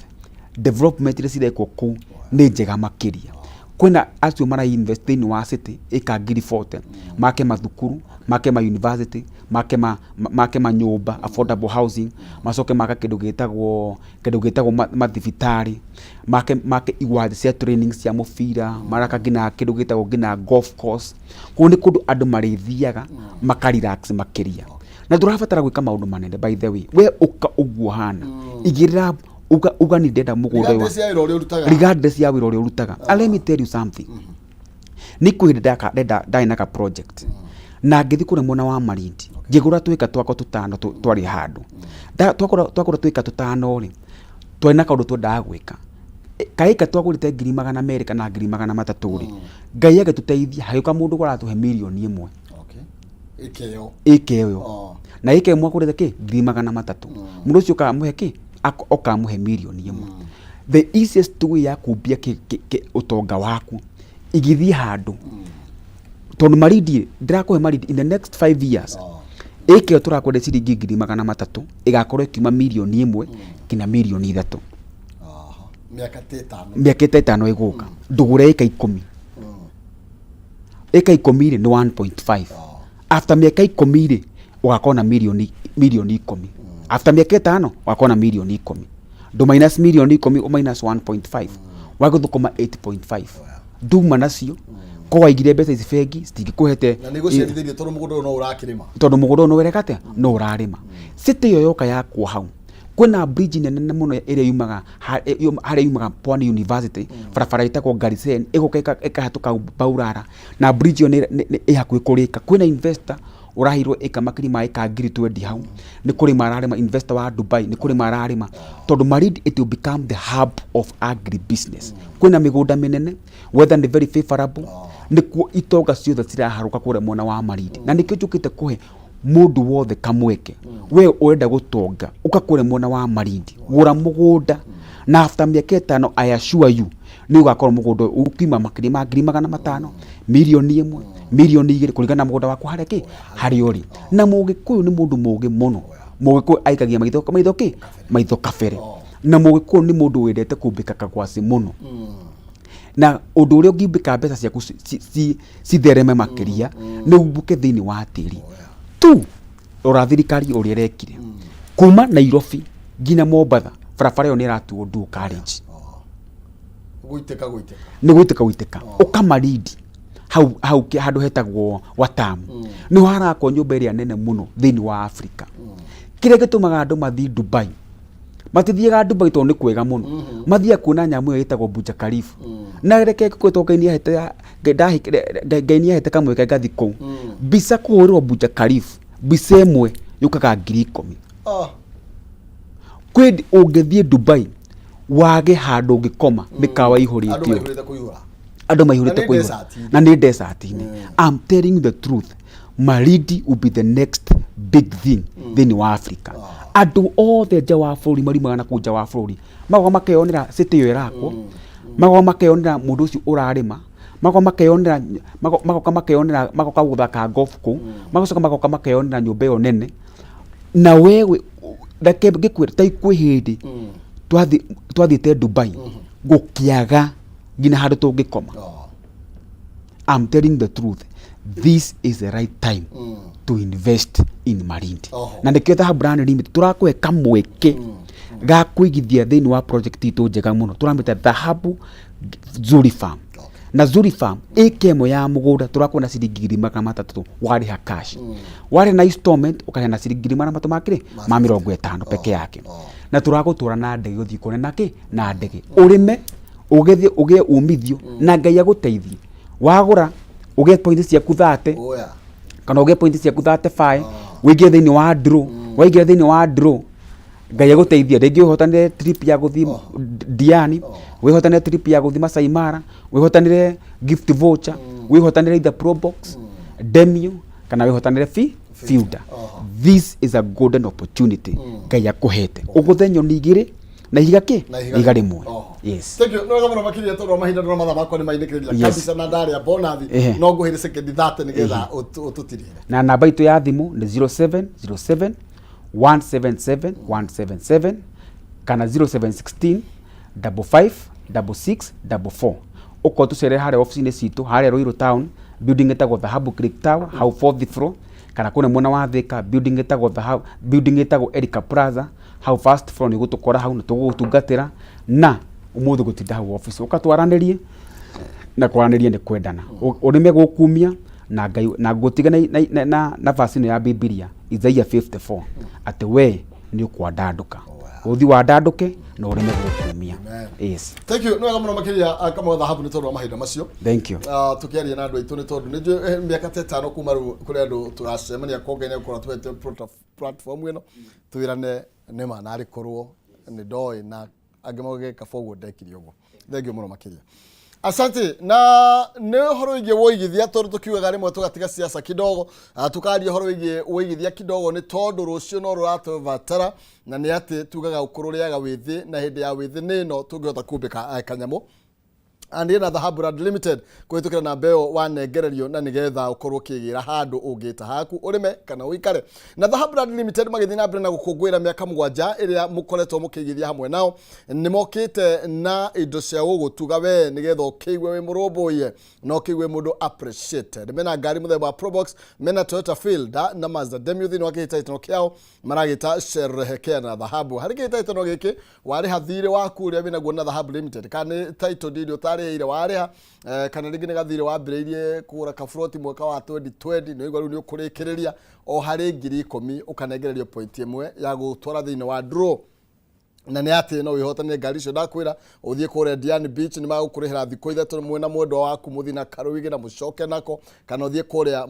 development iria cirekwo kũu nĩ njega makĩria. Kwĩna acio mara invest thĩinĩ wa city ĩka 40,000, make mathukuru, make ma university, make manyũmba, affordable housing, macoke maka kĩndũ gĩtagwo mathibitarĩ, make iwanja cia training cia mũbira, maraka nginya kĩndũ gĩtagwo nginya golf course. Kũu nĩ kũndũ andũ marĩthiaga maka relax makĩria, na ndũrabatara gwĩka maũndũ manene. By the way, we ũka ũguo hana igĩrĩra, uga nĩ ndenda mũgũnda ũyũ. Regardless ya wĩra ũrĩa ũrutaga. Regardless ya wĩra ũrĩa ũrutaga. And let me tell you something, nĩ kwĩ hĩndĩ ndenda ndarĩ na ka project na ngĩthiĩ kũrĩa mwena wa Malindi, ngĩgũra twĩka twakwa tũtano twarĩ handũ. Twagũra twĩka tũtano rĩ, twarĩ na kaũndũ twendaga gwĩka. Kaĩka twagũrĩte 200,000 kana 300,000 rĩ, Ngai agĩtũteithia, hagĩũka mũndũ ũratũhe 1 million. Ĩkĩo. Ĩka ĩyo. Na ĩka ĩmwe agũrĩte kĩ 300,000, mũndũ ũcio ũkamũhe kĩ ũkamũhe 1 million. The easiest way ya kumbia ũtonga waku, igithie handũ, tondũ Malindi, ndĩrakũhe Malindi in the next 5 years, ĩka ĩyo tũrakwendia ciringi 300,000 ĩgakorwo ĩkiuma 1 million nginya 3 million. Mĩaka ta 5. Mĩaka ta 5 ĩgũka, ndũgũre ĩka 10. Ĩka 10 rĩ, nĩ 1.5. After mĩaka 10 rĩ, ũgakorwo na 10 million. After mĩaka 5 ũgakorwo na 10 million. Ndũ minus 10 million, ũ minus 1.5, wagũthũkũma 8.5, nduma nacio. Ko waigire mbeca ici bengi citingĩkũhete. Na nĩ gũciarithĩrie tondũ mũgũnda ũyũ no ũrakĩrĩma. Tondũ mũgũnda ũyũ no wĩreka atĩa, no ũrarĩma. City ĩyo yoka yakwo hau, kwĩna bridge nene mũno ĩrĩa yumaga harĩa yumaga Pwani University, barabara ĩtagwo Garisen, ĩgoka ĩkahetũka Baurara, na bridge ĩyo ĩ hakuhĩ kũrĩka. Kwĩna investor ũraheirwo ĩka makĩria ma ĩka 20,000 hau, nĩ kũrĩma ararĩma, investor wa Dubai nĩ kũrĩma ararĩma, tondũ Malindi it will become the hub of agri business. Kwĩna mĩgũnda mĩnene, weather nĩ very favorable, nĩkuo itonga ciothe ciraharũka kũrĩa mwena wa Malindi, na nĩkĩo njũkĩte kũhe mũndũ wothe kamweke. We ũrenda gũtonga, ũka kũrĩa mwena wa Malindi, gũra mũgũnda, na after mĩaka 5, I assure you, nĩ ũgakorwo mũgũnda ũyũ ũkiuma makĩria ma 500,000, 1 million, 2 million, kũringana na mũgũnda waku harĩa kĩ harĩa ũrĩ. Na Mũgĩkũyũ nĩ mũndũ mũgĩ mũno. Mũgĩkũyũ aikagia maitho kĩ maitho kabere, na Mũgĩkũyũ nĩ mũndũ wendete kũmbĩka kagwacĩ mũno, na ũndũ ũrĩa ũngĩumbĩka mbeca ciaku cithereme makĩria nĩ umbũke thĩinĩ wa tĩri tu. Rora thirikari ũrĩa ĩrekire kuma Nairobi nginya Mombatha, barabara ĩyo nĩ ĩratuo dual carriage. Gũitĩka gũitĩka. Nĩ gũitĩka gũitĩka. Ũkamarindi hau hau handũ hetagwo Watamu, nĩho harakwo nyũmba ĩrĩa nene mũno thĩinĩ wa Afrika. Kĩrĩa gĩtũmaga andũ mathiĩ Dubai, matithiaga Dubai tondũ nĩ kwega mũno, mathiaga kuona nyamũ ĩyo ĩtagwo Burj Khalifa. Na reke ngũkwĩre, tondũ Ngai nĩahete Ngai nĩahete kamweke ngathiĩ kũu, mbica kũhũrĩrwo Burj Khalifa, mbica ĩmwe yũkaga 10,000. Kwĩ ũngĩthiĩ Dubai wage handũ ũngĩkoma, mĩkawa Andũ ihũrĩtio. Maihũrĩte kũihũra. Andũ maihũrĩte Na nĩ kũihũra. desert-inĩ. Na nĩ desert-inĩ. I'm telling you the truth, Malindi will be the next big thing thĩinĩ wa Africa. Andũ othe nja wa bũrũri mariumaga na kũu nja wa bũrũri, magoka makeyonera city ĩyo ĩrakwo, magoka makeyonera mũndũ ũcio ũrarĩma, magoka makeyonera, magoka makeyonera, magoka gũthaka golf kũu, magacoka magoka makeyonera nyũmba ĩyo nene. Na wewe reke ngĩkwĩre, ta kwĩ hĩndĩ twathiĩte Dubai, gũkĩaga nginya handũ tũngĩkoma. I'm telling the truth, this is the right time to invest in Malindi. Na nĩkĩo Dhahabu Land Limited tũrakũhe kamweke ga kũigithia thĩinĩ wa project itũ njega mũno tũramĩta Dhahabu Zuri Farm. Na Zuri Farm ĩka ĩmwe ya mũgũnda tũrakuona na ciringi 300,000 warĩha cash, warĩha na installment ũkarĩha na ciringi 350 peke yake. Na tũragũtwara na ndege ũthiĩ kuona na kĩ na ndege, ũrĩme, ũgethe, ũgĩe umithio, na Ngai agũteithie wagũra ũgĩe point ciaku 30 kana ũgĩe point ciaku 35, wĩingĩre thĩinĩ wa draw. Waingĩra thĩinĩ wa draw, Ngai agũteithia, rĩngĩ ũhotanĩre trip ya gũthiĩ Diani, wĩhotanĩre trip ya gũthiĩ Masai Mara, wĩhotanĩre gift voucher, wĩhotanĩre either Probox, Demio, kana wĩhotanĩre fi Fielder. This is a golden opportunity Ngai akũhete ũgũthe nyoni igĩrĩ na ihiga kĩ Na ihiga ihiga rĩmwe. Yes. Thank you. Nĩ wega mũno makĩria tondũ wa mahinda, ndona mathaa makwa nĩ mainĩkĩrĩria kabisa na ndarĩa bonathi. No ngũhĩre sekendi 30 nĩgetha ũtũtirĩre. Na namba itũ ya thimũ nĩ 0707 177 177 kana 0716 55 66 44. Ũkorwo tũcerere harĩa ofici-inĩ citũ harĩa Ruiru town, building ĩtagwo Dhahabu Creek Tower, hau fourth floor, kana kũrĩa mwena wa Thika, building ĩtagwo Dhahabu, building ĩtagwo Erika Plaza, hau first floor, nĩ ũgũtũkora hau na tũgũgũtungatĩra. Na ũmũthĩ gũtinda hau ofici, ũka twaranĩrie, na kwaranĩria nĩ kwendana. Ũrĩme gũkumia na Ngai na ngũtiga na verse ĩno ya Bibilia, Isaiah 54, atĩ we nĩ ũkwandandũka, ũthi wandandũke na ũrĩme gũkumia. Yes. Thank you. Nĩ wega mũno makĩria, Kamau Dhahabu, nĩ tondũ wa mahinda macio. Thank you. Tũkĩaria na andũ aitũ, nĩ tondũ nĩ njũĩ mĩaka ta 5 kuma rĩu kũrĩ andũ tũgacemania ko Ngai nĩegũkorwo atũhete platform ĩno twĩrane nĩma narĩ korwo nĩ ndoĩ na angĩ mauge kaba ũguo ndekire ũguo. Thank you mũno makĩria, asante. Na nĩ ũhoro wĩgiĩ wũigithia, tondũ tũkiugaga rĩmwe tũgatiga siasa kidogo, tukaria ũhoro wĩgiĩ wũigithia kidogo, nĩ tondũ rũciũ no rũratũbatara, na nĩ atĩ tugaga ũkũrũ ũrĩaga wĩthĩ, na hĩndĩ ya wĩthĩ nĩ ĩno tũngĩhota kumbĩka kanyamũ. Niĩ na Dhahabu Land Limited kũhĩtũkĩra namba ĩyo wanengererio, na nĩgetha ũkorwo ũkĩgĩra handũ ũngĩta haku ũrĩme kana ũikare. Na Dhahabu Land Limited magĩthiĩ na mbere na gũkũngũĩra mĩaka 7 ĩrĩa mũkoretwo mũkĩigithia hamwe nao, nĩ mokĩte na indo cia gũgũtuga we nĩgetha ũkĩigue wĩ mũrũmbũiye na ũkĩigue mũndũ appreciated. Mena ngari mũthemba wa Probox, mena Toyota Fielder na Mazda Demio thĩinĩ wa kĩhĩtahĩtano kĩao maragĩta Sherehekea na Dhahabu. Harĩ kĩhĩtahĩtano gĩkĩ, warĩha thirĩ waku ũrĩa wĩnaguo na Dhahabu Limited, kana nĩ title deed ũtarĩhĩte. ũtararĩhĩire warĩha, kana rĩngĩ nĩ gathirĩ wambĩrĩirie kũgũra kaburoti mwaka wa 2020, nĩ waigua rĩu nĩ ũkũrĩkĩrĩria, o harĩ 10,000 ũkanengererio point ĩmwe ya gũtwara thĩinĩ wa draw. Na nĩ atĩ no wĩhotanĩre ngari icio ndakwĩra, ũthiĩ kũrĩa Diani Beach, nĩ magũkũrĩhĩra thikũ 3 mwĩna mwendwa waku, mũthiĩ na karũigĩ na mũcoke nako, kana ũthiĩ kũrĩa